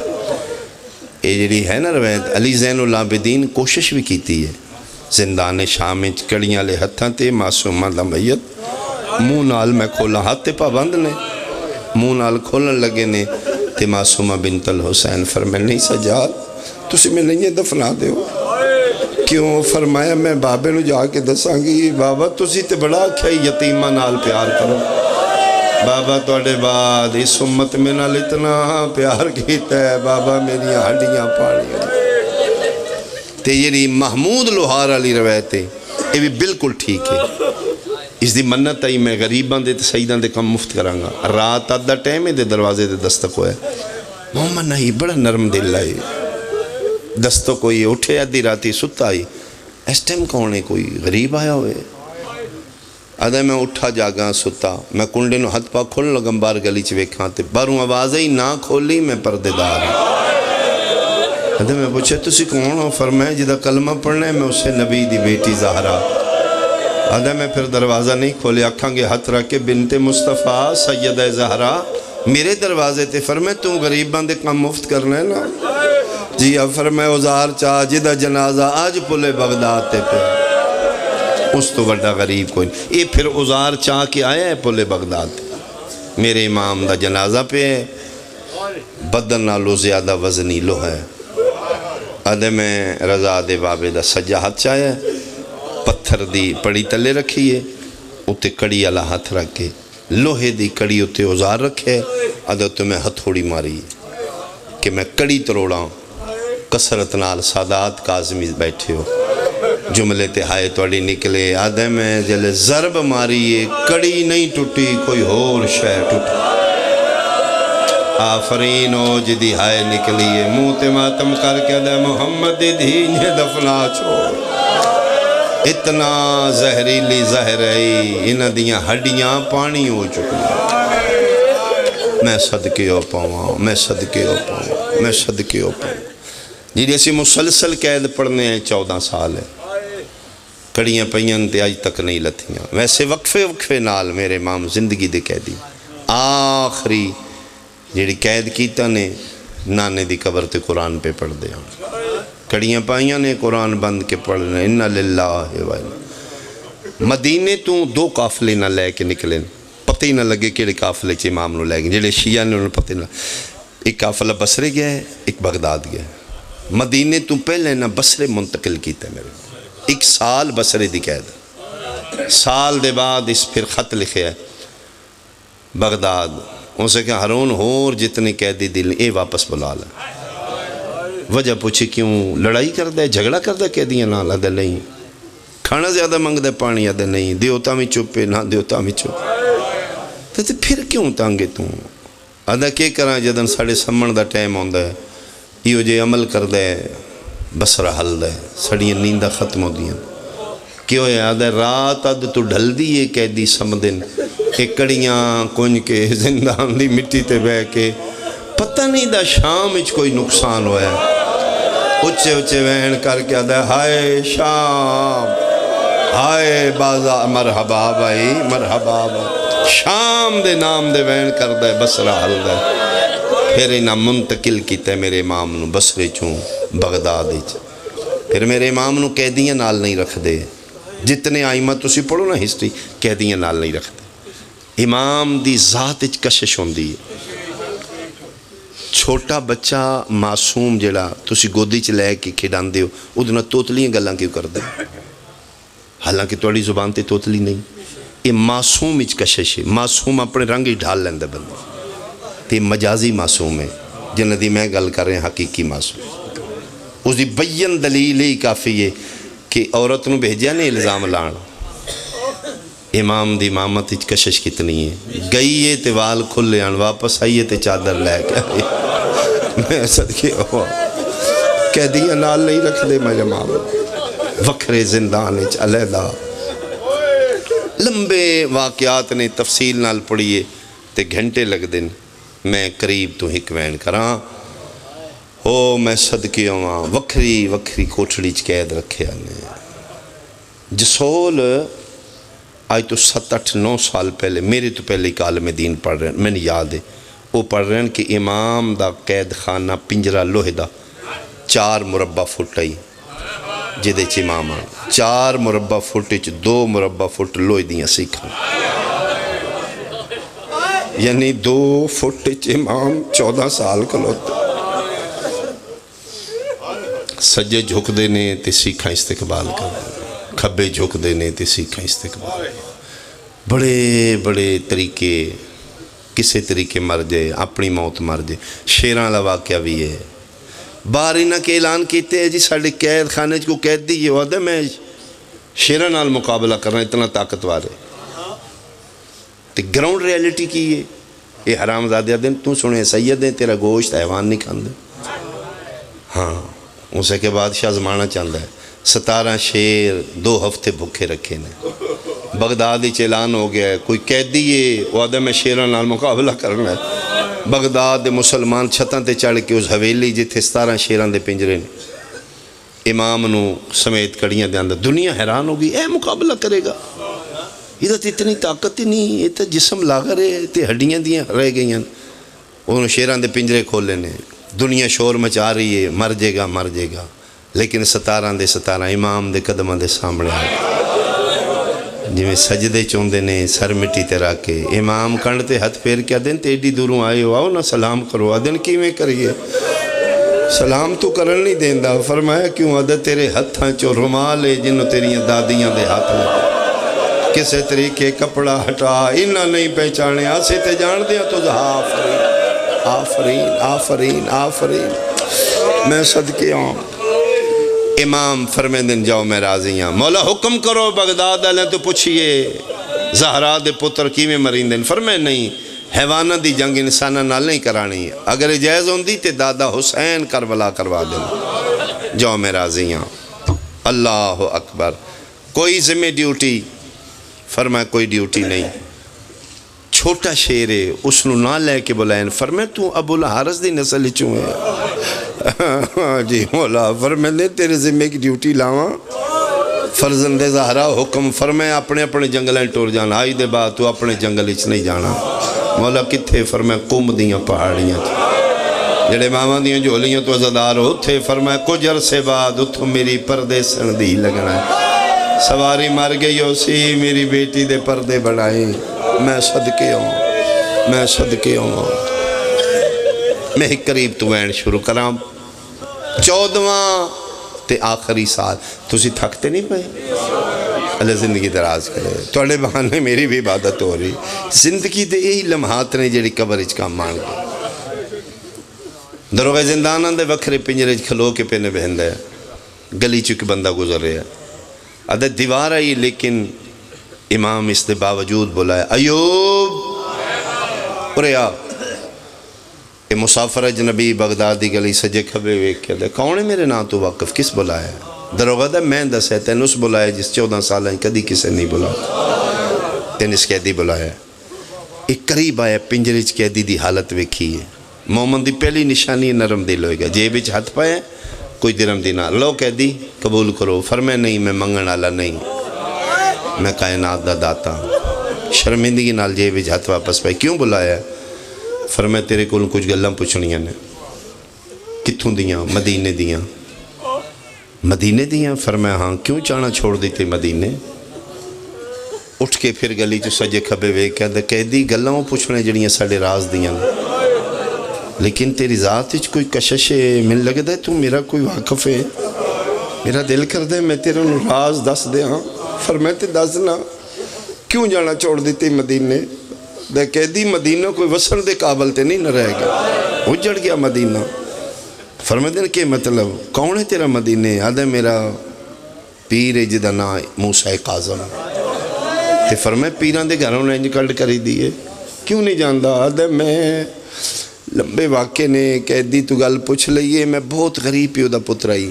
اے جڑی ہے نا روایت، علی زین العابدین کوشش بھی کیتی ہے۔ زندان شام اچ کڑیاں آلے ہتھاں تے معصوماں دا میت منہ نال میں کھولاں، ہتھ تے پابند نے، منہ نال کھولن لگے نے تے معصومہ بنت الحسین فرمائے، نہیں سجاد، تسی میں نہیں دفنا دیو۔ کیوں؟ فرمایا، میں بابے نو جا کے دساں گی، بابا تسی تے بڑا آکھیا یتیماں نال پیار کرو۔ بابا تواڈے بعد اس امت میں نال اتنا پیار کیتا ہے، بابا میریاں ہڈیاں پاڑیاں۔ تے جیڑی محمود لوہار والی روایت ہے، یہ بھی بالکل ٹھیک ہے۔ اس دی منت آئی، میں غریباں دے تے سیداں دے کم مفت کراں گا۔ رات آدھا ٹائم ہے دے دروازے دے دستک ہوئے۔ محمد نائی بڑا نرم دل آئی، دستک ہوئی، اٹھے آدھی راتی ستا آئی، اس ٹائم کون ہے؟ کوئی غریب آیا ہوئے؟ آدھا، میں اٹھا جاگاں ستا، میں کنڈے نو ہتھ پا کھل لگم، باہر گلی چ ویکھاں تے باہروں آواز آئی، نہ کھولی، میں پردے دار ہاں۔ آدھا، میں پوچھا، تسی کون ہو؟ فرمایا، جدا کلمہ پڑھنا ہے، میں اسے نبی دی بیٹی زہرا۔ آدھا، میں پھر دروازہ نہیں کھولیا، اکھاں کے ہتھ رکھ کے، بنت مصطفیٰ سیدہ زہرا میرے دروازے تے۔ فرمایا، توں غریباں دے کم مفت کرنا ہے نا؟ جی ہاں۔ فرمایا، اوزار چا جدا جنازہ اج پل بغداد تے پیا، اس تو وڈا غریب کوئی نہیں۔ یہ پھر اوزار چا کے آیا ہے پل بغداد تے۔ میرے امام دا جنازہ پہ ہے، بدن نالوں زیادہ وزنی لوہا ہے۔ آدھے، میں رضا دے بابے دا سجا ہتھ چایا ہے، پتھر دی پڑی تلے رکھی ہے، اتے کڑی والا ہتھ رکھ کے لوہے دی کڑی اتے اوزار رکھے، آدھے، اتے میں ہتھوڑی ماری کہ میں کڑی تروڑاں۔ کثرت نال سادات کاظمی بیٹھے ہو۔ جملے تے ہائے تہاڈی نکلے، آدھے میں جلے ضرب ماری ہے، کڑی نہیں ٹٹی، کوئی ہور شے ٹٹی۔ آفرین ہو جدی ہائے نکلی ہے، منہ تے ماتم کر کے آدھے، محمد دی دھی نے دفنا چھوڑ۔ اتنا زہریلی زہر ہے، انہاں دیاں ہڈیاں پانی ہو چکی۔ میں صدقے ہو پاواں، میں صدقے ہو پاواں، میں صدقے ہو پاواں۔ جی، اسی مسلسل قید پڑھنے ہیں، چودہ سال ہے، کڑیاں پئیاں تے اج تک نہیں لتھیاں۔ ویسے وقفے وقفے نال میرے امام زندگی دے قیدی آخری جیڑھی قید کیتا نے، نانے دی قبر تے قرآن پہ پڑھ دے ہن۔ کڑیاں پائیاں نے، قرآن بند کے پڑھ رہے، انا للہ و انا۔ مدینے تو دو قافلے نہ لے کے نکلے، پتہ ہی نہ لگے کہڑے قافلے چ امام نو لے گئے۔ جیڑھے شیعہ نے انہوں نے پتہ ہی نہ، ایک قافلہ بصرے گیا ہے، ایک بغداد گیا ہے۔ مدینے تو پہلے نہ بصرے منتقل کیتا ہے میرے۔ ایک سال بصرے دی قید۔ سال دے بعد اس پھر خط لکھیا ہے بغداد۔ اس آکھیا، ہارون، ہور جتنے قیدی دل اے واپس بلا لے۔ وجہ پوچھی، کیوں، لڑائی کردا ہے، جھگڑا کردا ہے قیدیاں نال؟ آدھا نہیں۔ کھانا زیادہ منگدا ہے، پانی؟ آدھا نہیں۔ دیو تاں وی چپ ہے، نہ دیو تاں وی چپ۔ تے، تے پھر کیوں تنگ ہے توں؟ آدھا، کے کراں، جدن ساڈے سمن دا ٹائم ہوندا ہے، ایہو جے عمل کردا ہے، بصرہ ہلدا ہے، ساڈیاں نینداں ختم ہوندیاں۔ کیوں ہے؟ آدھا، رات ادھ تو ڈھلدی ہے، قیدی سمدن اے کڑیاں کنج کے زندان دی مٹی تے بہہ کے، پتہ نہیں دا شام اچ کوئی نقصان ہویا ہے۔ اچے اچے وین کر کے آدھا، ہائے شام، ہائے بازار، مرحبا بھائی، مرحبا بھائی۔ شام دے نام دے وین کردا ہے، بصرہ ہلدا ہے۔ پھر انہاں منتقل کیتا ہے میرے امام نو بصرے چوں بغداد اچ۔ پھر میرے امام نو قیدیاں نال نہیں رکھدے۔ جتنے آئمہ تسی پڑھو نا ہسٹری، قیدیاں نال نہیں رکھدے۔ امام دی ذات اچ کشش ہوندی ہے۔ چھوٹا بچہ معصوم جیڑا تسی گودی چ لے کے کھیڈاندے ہو، اودے نال توتلیاں گلاں کیوں کردے؟ حالانکہ تہاڈی زبان تے توتلی نہیں۔ اے معصوم اچ کشش ہے۔ معصوم اپنے رنگ اچ ڈھال لیندا بندہ۔ تے مجازی معصوم ہے، جنہاں دی میں گل کر رہا، حقیقی معصوم۔ اس دی بین دلیل ہی کافی ہے کہ عورت نو بھیجیا نے الزام لان۔ امام دی امامت اچ کشش کتنی ہے۔ گئی ہے تے وال کھلے آن، واپس آئی ہے تے چادر لے کے آئی۔ میں صدقے ہوا۔ قیدیاں نال نہیں رکھدے میرے امام۔ وکھرے زندان اچ علیحدہ۔ لمبے واقعات نے، تفصیل نال پڑھیے تے گھنٹے لگدن۔ میں قریب تو ہک وین کراں۔ او میں صدقے ہواں، وکھری وکھری کوٹھڑی اچ قید رکھے نے۔ جسول اج تو ست اٹھ نو سال پہلے، میرے تو پہلے ایک عالم دین پڑھ رہے ہیں، مینوں یاد ہے، وہ پڑھ رہے ہیں کہ امام دا قید خانہ پنجرہ لوہے دا چار مربع فٹ آئی، جدے چ امام آن، چار مربع فٹ اچ دو مربع فٹ لوہے دیاں سیکھاں، یعنی دو فٹ اچ امام چودہ سال کھلوتے۔ سجے جھکدے نے تے سیکھاں استقبال کردے، کھبے جھکدے نے تے سیکھاں استقبال۔ بڑے بڑے طریقے، کسے طریقے مر جائے، اپنی موت مر جائے۔ شیراں والا واقعہ بھی ہے۔ باہر انہاں کے اعلان کیتے ہے جی، ساڈے قید خانے چ کوئی قیدی ہے، وہ آدھا میں شیراں نال مقابلہ کرنا، اتنا طاقتور ہے۔ تے گراؤنڈ ریئلٹی کی ہے؟ اے حرام زادے آدھن، تو سنے سید ہیں، تیرا گوشت حیوان نہیں کھاندے۔ ہاں، اسے کے بادشاہ زمانہ چاہندا ہے۔ ستارہ شیر دو ہفتے بھکھے رکھے نے۔ بغداد اچ اعلان ہو گیا ہے، کوئی قیدی ہے، وہ آدھا میں شیراں نال مقابلہ کرنا ہے۔ بغداد دے مسلمان چھتاں تے چڑھ کے اس حویلی جتھے ستارہ شیراں دے پنجرے نے، امام نو سمیت کڑیاں دے اندر۔ دنیا حیران ہو گئی، اے مقابلہ کرے گا؟ یہ تو اتنی طاقت ہی نہیں، یہ تو جسم لاغر ہے، تے ہڈیاں دیاں رہ گئیاں۔ انہوں شیراں دے پنجرے کھولے نے، دنیا شور مچا رہی ہے، مر جے گا، مر جے گا۔ لیکن ستاراں دے ستاراں امام دے قدماں دے سامنے آ گئے۔ جویں سجدے چوندے نے، سر مٹی تے رکھ کے، امام کنڈ تے ہتھ پھیر کے آدھن، تے ایڈی دوروں آئے ہو، آؤ نا سلام کرو۔ آدھن، کیویں کریے؟ سلام تو کرن نہیں دیندا۔ فرمایا، کیوں؟ آدھا، تیرے ہتھاں چوں رومال ہے جنوں تیریاں دادیاں دے ہتھ لگے۔ کسے طریقے کپڑا ہٹا، انہاں نہیں پہچانیا، اسی تے جان دیاں تو۔ آفرین، آفرین، آفرین، آفرین۔ میں صدقے ہاں۔ امام فرمیندن، جاؤ میں راضی ہاں۔ مولا حکم کرو، بغداد آلیاں تو پچھیے زہرا دے پتر کیویں مریندن؟ فرمائے نہیں، حیواناں دی جنگ انساناں نال نہیں کرانی۔ اگر اے جائز ہوندی تے دادا حسین کربلا کروا دینا۔ جاؤ میں راضی ہاں۔ اللہ اکبر۔ کوئی ذمہ ڈیوٹی؟ فرمایا کوئی ڈیوٹی نہیں۔ چھوٹا شیر ہے، اس نو نہ لے کے بلائن۔ فرمایا، تو ابو الحارث دی نسل وچوں ہے؟ جی مولا، فرمیندے، تیرے ذمے کی ڈیوٹی لاواں؟ فرزند زہرا حکم فرمایا، اپنے اپنے جنگلاں ٹر جان، آج دے بعد تو اپنے جنگل وچ نہیں جانا۔ مولا، کتھے؟ فرمایا، قم دیاں پہاڑیاں چ۔ جڑے ماواں دیاں جھولیاں تو عزادار ہو، اتھے۔ فرمایا، کچھ عرصے بعد اتھوں میری پردیسن دی لگنا ہے۔ سواری مر گئی ہو سی، میری بیٹی دے پردے بنائے۔ میں صدقے ہوں، میں صدقے ہوں۔ میں ایک قریب تو وین شروع کراں۔ چودواں تے آخری سال، تسی تھک تے نہیں پئے؟ اللہ زندگی دراز کرے۔ تہاڈے بہانے میری بھی عبادت ہو رہی۔ زندگی دے یہی لمحات نے جڑی قبر اچ کم آن گے۔ دروغ زنداناں دے وکھرے پنجرے اچ کھلو کے پے نے بہندا ہے۔ گلی چ ایک بندہ گزر رہا ہے۔ ادے دیوار آئی، لیکن امام اس دے باوجود بلایا، "ایوب، ارے آ۔" اے مسافر اجنبی بغداد دی گلی سجے کھبے ویکھ کے آدھے، "کون ہے میرے ناں تو واقف؟ کس بلایا ہے؟" دروغ آدھا، "میں دسیا تین اس بلایا جس چودہ سالاں اچ کدی کسے نہیں بلایا۔ تین اس قیدی بلایا ہے۔" اے قریب آیا، پنجرے اچ قیدی دی حالت ویکھی ہے۔ مومن دی پہلی نشانی نرم دل ہوئے گا۔ جیب اچ ہتھ پایا، کوئی درم دی نہ۔ "لو قیدی، قبول کرو۔" فرمایا، "نہیں، میں منگن والا نہیں، میں کائنات دا داتا ہاں۔" شرمندگی نال جیب اچ ہتھ واپس پائے۔ "کیوں بلایا ہے؟" فرمایا، "تیرے کول کچھ گلاں پچھنیاں نے۔" "کتھوں دیاں؟" "مدینے دیاں۔" "مدینے دیاں؟" فرمایا، "ہاں۔" "کیوں جانا چھوڑ دیتے مدینے؟" اٹھ کے پھر گلی چ سجے کھبے ویکھ کے آدھے، "قیدی، گلاں او پچھنے جڑیاں ساڈے راز دیاں نے، لیکن تیری ذات اچ کوئی کشش ہے، مین لگدا ہے تو میرا کوئی واقف ہے۔ میرا دل کردا ہے میں تیرے نوں راز دس دیاں۔" فرمایا، "تے دس نہ، کیوں جانا چھوڑ دیتے مدینے؟" دے قیدی، مدینہ کوئی وسن دے قابل تے نہیں نہ رہ گیا، اجڑ گیا مدینہ۔ فرماندے نے، "کیا مطلب؟ کون ہے تیرا مدینے؟" آدھا، "میرا پیر ہے جدا ناں موسیٰ کاظم۔" تے فرمایا، "پیراں دے گھر ہن انج کڈ کری دی ہے، کیوں نہیں جاندا؟" آدھا، "میں لمبے واقعے نے، قیدی تو گل پوچھ لئیے، میں بہت غریب پیو دا پتر آئی۔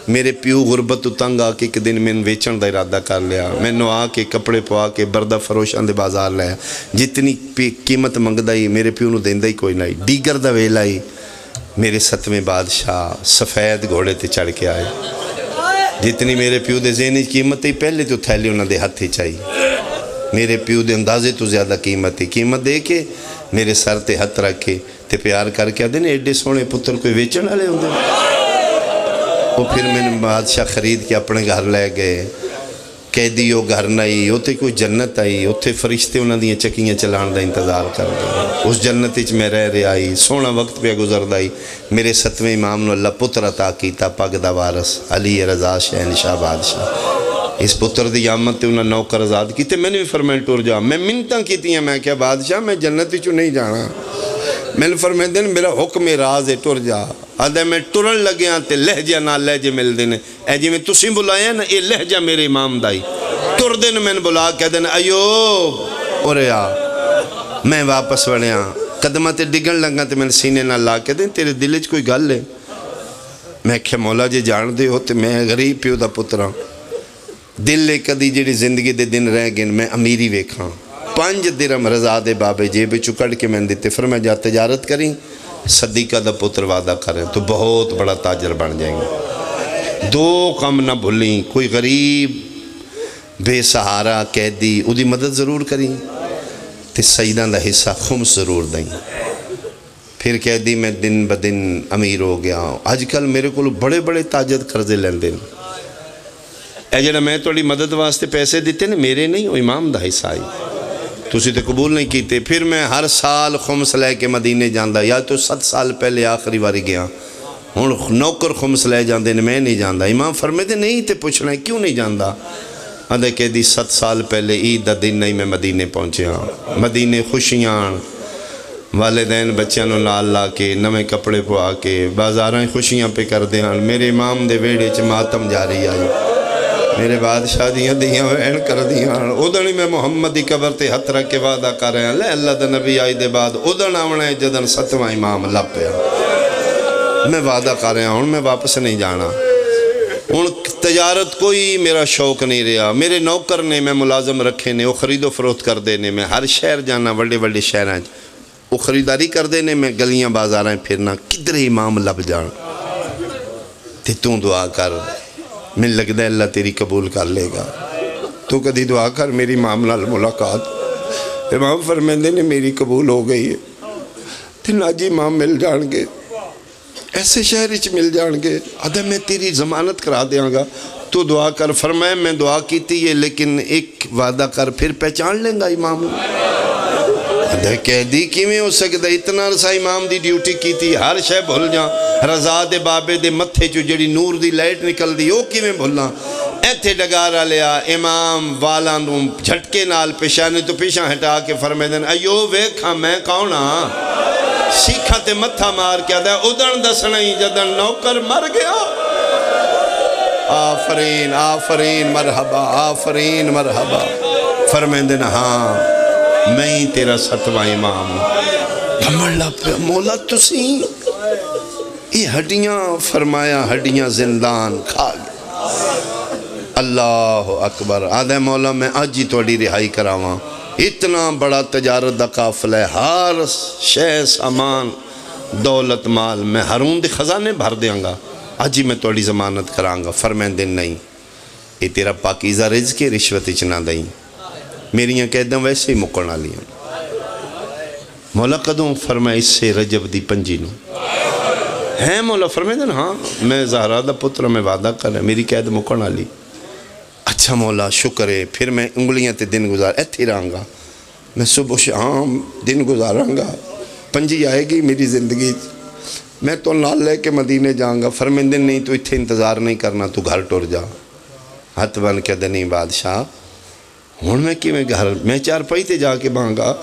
میرے پیو غربت تو تنگ آ کے ایک دن مین ویچن دا ارادہ کر لیا۔ مینوں آ کے کپڑے پوا کے بردہ فروشاں دے بازار لے، جتنی پی-، قیمت منگدا ہی، میرے پیو نوں دیندا ہی کوئی نہ ہی۔ ڈیگر دا ویلا ہی۔" میرے ستویں بادشاہ سفید گھوڑے تے چڑھ کے آئے۔ جتنی میرے پیو دے ذہن اچ قیمت ہی، پہلے تو تھیلی انہاں دے ہتھ اچ آئی۔ میرے پیو دے اندازے تو زیادہ قیمت ہی۔ قیمت دے کے میرے سر تے ہتھ رکھ کے تے پیار کر کے آدھے نے، "ایڈے سوہنے پتر کوئی ویچن والے ہوندے نے؟" وہ پھر میرے بادشاہ خرید کے اپنے گھر لے گئے۔ قیدی او گھر نہ ہی، اوتھے کوئی جنت آئی، اوتھے فرشتے انہاں دیاں چکیاں چلان دا انتظار کردے۔ اس جنت اچ میں رہ رہیا ہی، سوہنا وقت پیا گزردا ہی۔ میرے ستویں امام نو اللہ پتر عطا کیتا، پگ دا وارث علی رضا شہنشاہ بادشاہ۔ اس پتر دی آمد تے انہاں نوکر آزاد کیتے، مینوں وی فرمایا، "ٹر جا۔" میں منتاں کیتیاں، میں کہیا، "بادشاہ، میں جنت اچوں نہیں جانا۔" مینوں فرمیندے نے، "میرا حکم ہے، راز ہے، ٹر جا۔" آدھا، "میں ٹرن لگیاں تے لہجیاں نال لہجے ملدے نے۔" اے جویں تسیں بلایا نا، اے لہجہ میرے امام دا ہی۔ ٹردے نے مین بلا کے آدھے نے، "ایوب، اورے آ۔" میں واپس وڑیا، قدماں تے ڈگن لگا تے مین سینے نال لا کے آدھے، "تیرے دل اچ کوئی گل ہے؟" میں آکھیا، "مولا جے جان دے ہو تے میں غریب پیو دا پتر ہاں۔ دل اے کدی جیڑی زندگی دے دن رہ گئے میں امیری ویکھاں۔" پنج درم رضا دے بابے جیب وچوں کڈھ کے مین دتے، فرمایا، "جا تجارت کریں، صدیقہ دا پتر وعدہ کریں، تو بہت بڑا تاجر بن جائیں گے۔ دو کم نہ بھلیں، کوئی غریب، بے سہارا، قیدی، اودی مدد ضرور کریں، تے سیداں دا حصہ خمس ضرور دیں۔" پھر قیدی میں دن بدن امیر ہو گیا۔ اج کل میرے کول بڑے بڑے تاجر قرضے لیندے نے۔ اے جڑا میں تہاڈی مدد واسطے پیسے دتے نے، میرے نہیں، او امام دا حصہ ہی۔ تسی تے قبول نہیں کیتے۔ پھر میں ہر سال خمس لے کے مدینے جاندا، یا تو ست سال پہلے آخری واری گیا۔ ہن نوکر خمس لے جاندے نے، میں نہیں جاندا۔ امام فرمیندے، "نہیں تے پچھنا ہے، کیوں نہیں جاندا؟" آدھے، "قیدی، ست سال پہلے عید دا دن نہیں، میں مدینے پہنچے ہاں۔ مدینے خوشیاں آن۔" والدین بچیاں نو نال لا کے، نویں کپڑے پوا کے، بازاراں اچ خوشیاں پہ کردے ہن۔ میرے امام دے ویڑھے اچ ماتم جاری آئی۔ میرے بادشاہ دیاں دھیاں وین کردیاں ہن۔ اودن ہی میں محمد دی قبر تے ہتھ رکھ کے وعدہ کر رہا، لے اللہ دا نبی آئی دے بعد اودن آونا ہے جدن ستواں امام لب پیا۔ میں وعدہ کر رہا، ہن میں واپس نہیں جانا۔ ہن تجارت کوئی میرا شوق نہیں رہیا۔ میرے نوکر نے، میں ملازم رکھے نے، وہ خرید و فروخت کردے نے۔ میں ہر شہر جانا، وڈے وڈے شہراں اچ۔ وہ خریداری کردے نے، میں گلیاں بازاراں پھرنا، کدھر امام لب جان۔ تے توں دعا کر، مین لگدا ہے اللہ تیری قبول کر لے گا۔ تو کدی دعا کر، میری امام نال ملاقات۔ امام فرمیندے نے، میری قبول ہو گئی ہے۔ تے ناجی امام مل جان گے، ایسے شہر اچ مل جان گے۔ آدھا، میں تیری ضمانت کرا دیاں گا، تو دعا کر۔ فرمایا، میں دعا کیتی ہے، لیکن ایک وعدہ کر، پھر پہچان لیں گا امام نو؟ آدھے قیدی کیویں ہو سکدا؟ اتنا عرصہ امام دی ڈیوٹی کیتی، ہر شے بھل جاں۔ رضا دے بابے دے متھے چوں جڑی نور دی لائٹ نکلدی، او کیویں بھلاں؟ ایتھے ڈگار آلیا امام والاں نوں جھٹکے نال پیشانی تو پیچھاں ہٹا کے فرمیندن، ایوب ویکھ ہاں میں کون ہاں؟ سیکھاں تے متھا مار کے آدھا، ادن دسنا ہی جدن نوکر مر گیا۔ آفرین، آفرین، مرحبا، آفرین، مرحبا۔ فرمیندن، ہاں، میں ہی تیرا ستواں امام ہوں۔ کمن لگ پیا، مولا تسی؟ یہ ہڈیاں، فرمایا، ہڈیاں زندان کھا گئے۔ اللہ اکبر۔ آدھے، مولا، میں اج ہی تہاڈی رہائی کراواں۔ اتنا بڑا تجارت دا قافلہ ہے، ہر شے سامان، دولت مال میں ہارون دے خزانے بھر دیاں گا۔ اج ہی میں تہاڈی ضمانت کراں گا۔ فرمیندے، نہیں، اے تیرا پاکیزہ رزق ہے، رشوت اچ نہ دئیں۔ میریاں قیداں ویسے ہی مکن آلیاں۔ مولا، کدوں؟ فرمایا، اسے رجب دی پنجی نوں۔ ہیں مولا؟ فرمیندن، ہاں، میں زہرا دا پتر ہاں، میں وعدہ کر رہا، میری قید مکن آلی۔ اچھا مولا، شکر ہے، پھر میں انگلیاں تے دن گزار، ایتھے ہی رہاں گا۔ میں صبح و شام دن گزاراں گا، پنجی آئے گی میری زندگی چ، میں تو نال لے کے مدینے جاؤں گا۔ فرمیندے، نہیں، تو اتھے انتظار نہیں کرنا، تو گھر ٹر جا۔ ہتھ بن کے آدھے، نہیں بادشاہ، ہن میں کیویں گھر، میں چارپائی تے جا کے بہاں گا؟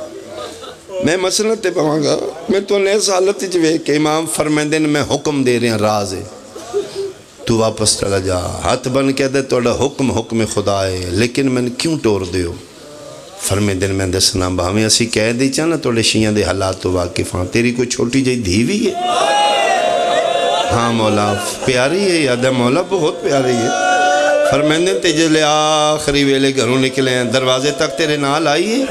میں مسند تے بہاں گا؟ میں تو اس حالت وچ ویکھ کے، امام فرمیندے نے، میں حکم دے رہا، راز ہے۔ تو واپس چلا جا۔ ہتھ بن کے آدھے، تہاڈا حکم حکم خدا ہے، لیکن مینوں کیوں ٹور دیو؟ فرمیندن، میں دسنا، بھاویں اسی قید وچ ہاں نا، تہاڈے شیعاں دے حالات تو واقف ہاں۔ تیری کوئی چھوٹی جئی دھی وی ہے؟ ہاں مولا، پیاری ہے۔ آدھا، مولا، بہت پیاری ہے۔ فرمیندن، تے جلے آخری ویلے گھروں نکلے ہیں، دروازے تک تیرے نال آئی ہے؟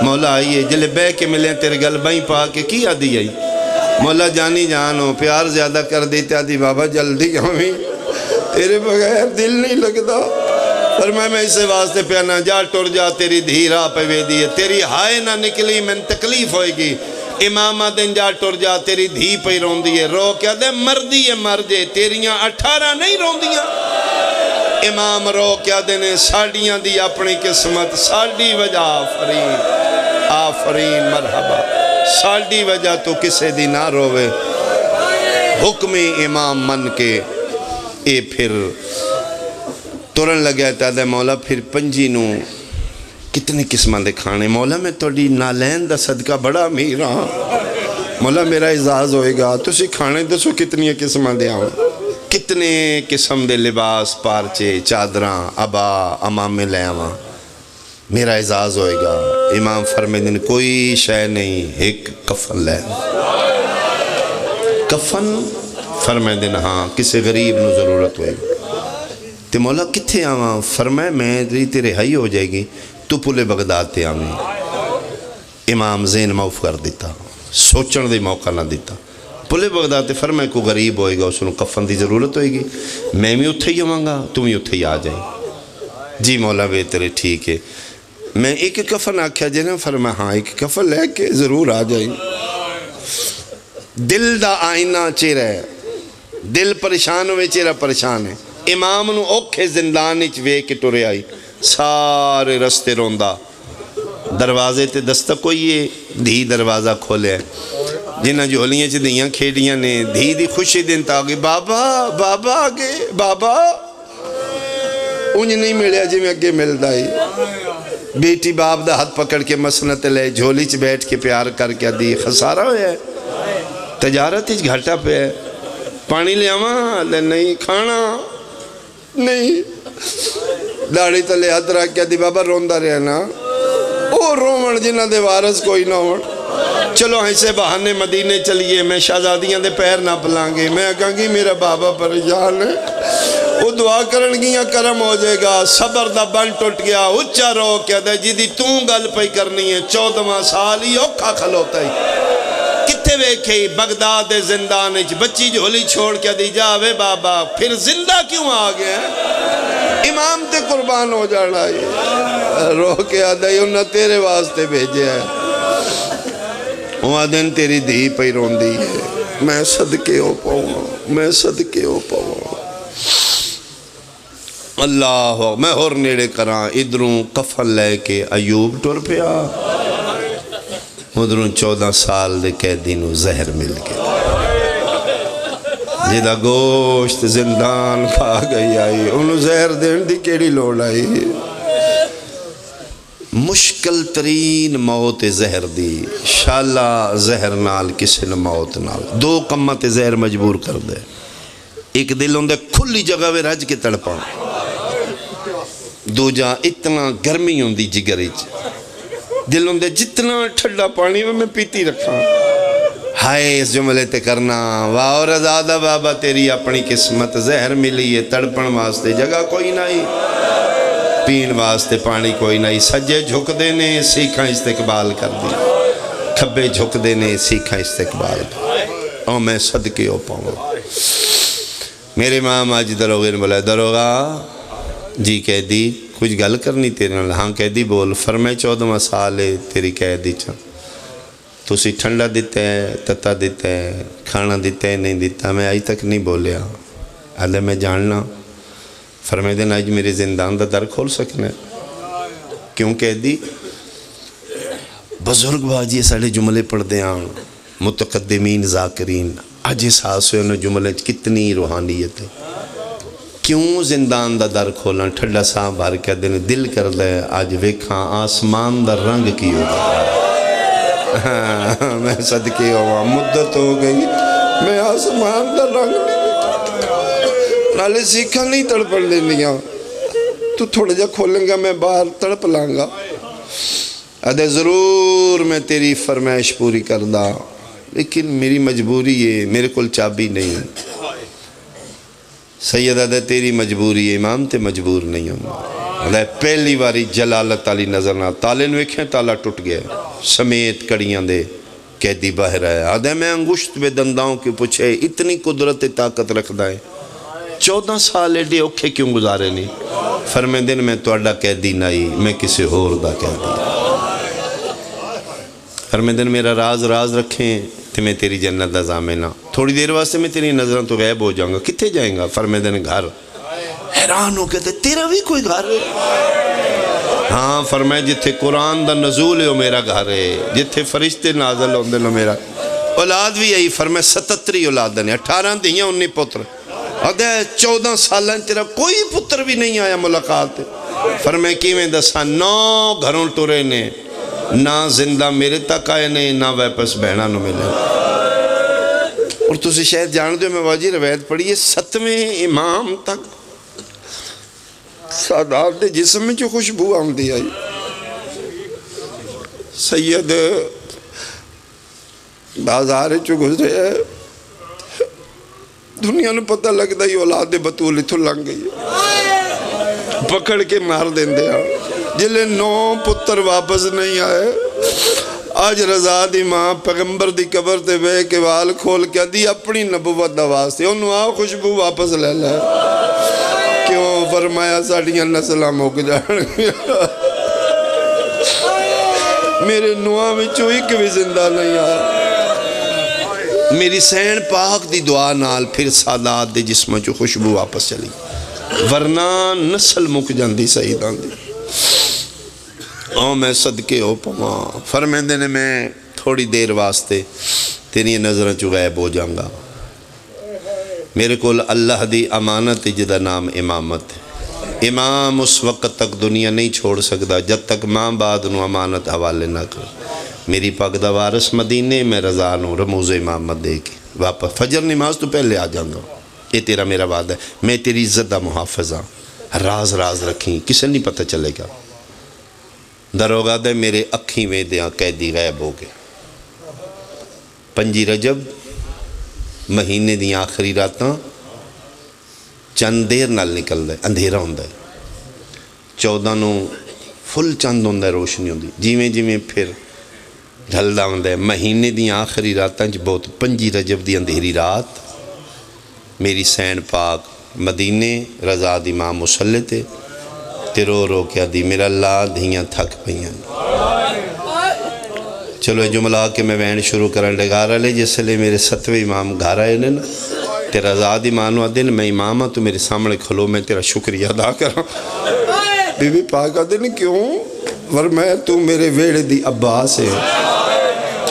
مولا، آئی ہے۔ جلے بہ کے ملے ہیں، تیرے گل بائیں پا کے کی آدھی آئی؟ مولا، جانی جان ہو، پیار زیادہ کر دیتے، آدھی، بابا جلدی آویں، تیرے بغیر دل نہیں لگدا۔ فرمایا، میں اسے واسطے پیا نا، جا ٹر جا، تیری دھی راہ پہ ویدی ہے، تیری ہائے نہ نکلی، مینوں تکلیف ہوئے گی۔ امام آدھن، جا ٹر جا، تیری دھی پئی روندی ہے، رو کے آدھے، مردی ہے مر جے، تیریاں اٹھارہ نہیں روندیاں؟ امام رو کے آدھے نے، ساڈیاں دی اپنی قسمت، ساڈی وجہ، آفرین، آفرین، مرحبا، ساڈی وجہ تو کسے دی نہ روے۔ حکم امام من کے اے پھر ترن لگا تے آدھا، مولا، پھر پنجی نوں کتنے قسماں دے کھانے؟ مولا، میں تہاڈی نالین دا صدقہ، بڑا امیر ہاں۔ مولا، میرا اعزاز ہوئے گا، تسی کھانے دسو کتنی قسماں دے آواں؟ کتنے قسم دے لباس، پارچے، چادراں، عبا، عمامے لے آواں؟ میرا اعزاز ہوئے گا۔ امام فرمیندن، کوئی شے نہیں، ہک کفن لے۔ کفن؟ فرمیندن، ہاں، کسے غریب نو ضرورت ہوئے۔ تے مولا، کتھے آواں؟ فرمایا، میں تیری تے رہائی ہو جائے گی، تو پل بغداد تے آویں۔ امام ذہن معاف کر دیتا، سوچن دی موقع نہ دیتا۔ پل بغداد تے فرمایا، کوئی غریب ہوئے گا، اس نو کفن دی ضرورت ہوئے گی، میں وی اتھے ہی آواں گا، تو وی اتھے ہی آ جائیں۔ جی مولا، بہتر ہے، ٹھیک ہے۔ میں ایک کفن آکھیا جے نا، فرمایا، ہاں، ایک کفن لے کے ضرور آ جائیں۔ دل دا آئینہ چہرہ ہے، دل پریشان ہوئے، چہرہ پریشان ہے۔ امام نو اوکھے زندان وچ ویکھ کے ٹریا آئی، سارے رستے روندا۔ دروازے تے دستک ہوئی ہے، دھی دروازہ کھولیا ہے۔ جنہاں جھولیاں چ دھیاں کھیڈیاں نے، دھی دی خوشی دن تا گئی، بابا، بابا آ گئے، بابا۔ انج نہیں ملیا جویں اگے ملدا ہی۔ بیٹی باپ دا ہتھ پکڑ کے مسند تے لے، جھولی چ بیٹھ کے پیار کر کے آدھی، خسارہ ہویا ہے، تجارت وچ گھاٹا پیا ہے، پانی لیاواں؟ لے نہیں، کھانا نہیں۔ داڑھی تلے ہتھ رکھ کے آدھی، بابا، روندا رہیا نا۔ او روون جنہاں دے وارث کوئی نہ ہون۔ چلو، ایسے بہانے مدینے چلیے، میں شہزادیاں دے پیر نپ لانگی، میں کہانگی، میرا بابا پریشان ہے۔ او دعا کرن گیاں، کرم ہو جائے گا۔ صبر دا بن ٹوٹ گیا، اچا رو کے آدھا، جدی توں گل پئی کرنی ہے، چودواں سال ہی اوکھا کھلوتا ہی۔ کتھے ویکھے ہی؟ بغداد دے زندان وچ۔ بچی جھولی چھوڑ کے آدھی، جا وے بابا، پھر زندہ کیوں آ گیا ہے؟ امام تے قربان ہو جانا ہے۔ رو کے آدھا، انہاں تیرے واسطے بھیجیا ہے۔ او آدھن، تیری دھی پئی روندی ہے، میں صدقے ہو پواں، میں صدقے ہو پواں۔ اللہ، میں ہور نیڑے کراں، ادھروں کفن لے کے ایوب ٹر پیا۔ ادھروں چودہ سال دے قیدی نو زہر مل گیا۔ جدا گوشت زندان کھا گئی آئی، انہوں زہر دین دی کیڑی لوڑ آئی؟ مشکل ترین موت ہے زہر دی۔ شالا زہر نال، کسے نے موت نال، دو کماں تے زہر مجبور کر دے۔ ایک دل ہوندے کھلی جگہ وے رج کے تڑپاں، دوجا اتنا گرمی ہوندی جگر اچ، دل ہوندے جتنا ٹھڈا پانی وے میں پیتی رکھاں۔ ہائے اس جملے تے کرنا، واہ رضا دا بابا، تیری اپنی قسمت، زہر ملی ہے، تڑپن واسطے جگہ کوئی نہ ہی، پین واسطے پانی کوئی نہ ہی۔ سجے جھکدے نے، سیکھاں استقبال کردی، کھبے جھکدے نے، سیکھاں استقبال کردی۔ او میں صدقے او پاواں۔ میرے امام اج دروغے نے بلایا، دروغا جی، قیدی کچھ گل کرنی تیرے نال۔ ہاں قیدی بول۔ فرمائے، چودہواں سال ہے تیری قید اچ، تسی ٹھنڈا دتا ہے، تتا دتا ہے، کھانا دتا ہے، نہیں دتا، میں اج تک نہیں بولیا۔ آدھے میں جاننا۔ فرمائے دن، اج میرے زندان دا در کھول سکنا ہے؟ کیوں قیدی؟ بزرگ باجی ساڈے جملے پڑھدے آن، متقدمین ذاکرین، اج احساس ہویا انہاں جملے چ کتنی روحانیت ہے۔ کیوں زندان دا در کھولاں؟ ٹھڈا ساہ بھر کے دن دل کردا ہے اج ویکھاں آسمان دا رنگ کی ہو گیا۔ ہاں، میں صدقے ہوواں، مدت ہو گئی، میں آسمان دا رنگ نہیں ویکھیا۔ نالے سیکھاں نہیں تڑپن دیندیاں، تو تھوڑا جا کھولیں گا، میں باہر تڑپ لاں گا۔ آدھے، ضرور میں تیری فرمائش پوری کردا، لیکن میری مجبوری ہے، میرے کول چابی نہیں۔ سید آدھے، تیری مجبوری ہے، امام تے مجبور نہیں ہوندا۔ آدھے، پہلی واری جلالت والی نظر نال تالے نو ویکھیں، تالا ٹٹ گیا، سمیت کڑیاں دے قیدی باہر آیا۔ آدھے، میں انگشت بے دنداؤں کیوں پوچھے، اتنی قدرت تے طاقت رکھدا ہے، چودہ سال ایڈے اوکھے کیوں گزارے نے؟ فرمیندے نے، میں تہاڈا قیدی نہ ہی، میں کسے ہور دا قیدی۔ فرمیندے نے، میرا راز راز رکھیں تے میں تیری جنت دا ضامن ہاں۔ تھوڑی دیر واسطے میں تیری نظراں تو غائب ہو جاؤں گا، کتھے جائیں گا؟ فرمیندے نے، گھر۔ حیران ہو کے، تے تیرا بھی کوئی گھر ہے؟ ہاں، فرمایا، جتھے قرآن دا نزول ہے، وہ میرا گھر ہے، جتھے فرشتے نازل ہوندے نے، میرا۔ اولاد بھی آئی، فرمایا، ستتری اولاد نے، اٹھارہ دھیاں، انی پتر۔ آدھے، چودہ سالاں تیرا کوئی پتر بھی نہیں آیا ملاقات تے۔ فرمایا، کیویں دساں، نو گھروں ٹرے نے، نہ زندہ میرے تک آئے نے، نہ واپس بہناں نو ملے۔ اور تسی شاید جانتے ہو، میں واجی روایت پڑھی ہے، ستویں امام تک سادات دے جسم وچ خوشبو آندی آئی۔ سید بازار وچوں گزرے، دنیا نو پتہ لگدا ہی اولاد بتول اتھوں لنگ گئی ہے۔ پکڑ کے مار دیندے ہاں۔ جلے نو پتر واپس نہیں آئے، اج رضا دی ماں پیغمبر دی قبر تے بہ کے وال کھول کے آدھی، اپنی نبوت دا واسطے انہوں آ خوشبو واپس لے لے۔ کیوں؟ فرمایا، ساڈیاں نسلاں مک جان گیاں۔ میرے نواں وچوں ایک بھی زندہ نہیں آیا۔ میری سین پاک دی دعا نال پھر سادات دے جسماں چوں خوشبو واپس چلی، ورنہ نسل مک جاندی سیداں دی۔ او میں صدقے ہو پواں، فرمیندے نے، میں تھوڑی دیر واسطے تیری نظراں چوں غائب ہو جاؤں گا۔ میرے کول اللہ دی امانت ہے جدا نام امامت ہے۔ امام اس وقت تک دنیا نہیں چھوڑ سکدا جد تک ماں بعد نو امانت حوالے نہ کرے۔ میری پگ دا وارث مدینے، میں رضا نو رموز امامت دے کے واپس فجر نماز تو پہلے آ جاؤں گا۔ یہ تیرا میرا وعدہ ہے، میں تیری عزت دا محافظ ہاں۔ راز راز رکھیں، کسے نہیں پتہ چلے گا۔ داروغہ دے میرے اکھیں ویندیاں قیدی غائب ہو گئے۔ پنجی رجب مہینے دیاں آخری راتاں چند دیر نال نکلدا ہے، اندھیرا ہوندا ہے۔ چودہ نو فل چند ہوندا ہے، روشنی ہوندی۔ جیویں جیویں پھر ڈھلدا ہوندا ہے، مہینے دیاں آخری راتاں چ بہت، پنجی رجب دی اندھیری رات، میری سین پاک مدینے رضا دی ماں مصلی تے، تے رو رو کے آدھی، میرا اللہ، دھیاں تھک پئیاں۔ چلو، اے جملہ آ کے میں وین شروع کراں۔ ڈگار والے، جس لے میرے ستویں امام گھر آئے نے نا، تے رضا دی ماں نو آدھے نے، میں امام ہاں، تو میرے سامنے کھلو، میں تیرا شکریہ ادا کراں۔ بی بی پاک آدھے نے، کیوں؟ فرمایا، تو میرے ویڑے دی عباس ہے۔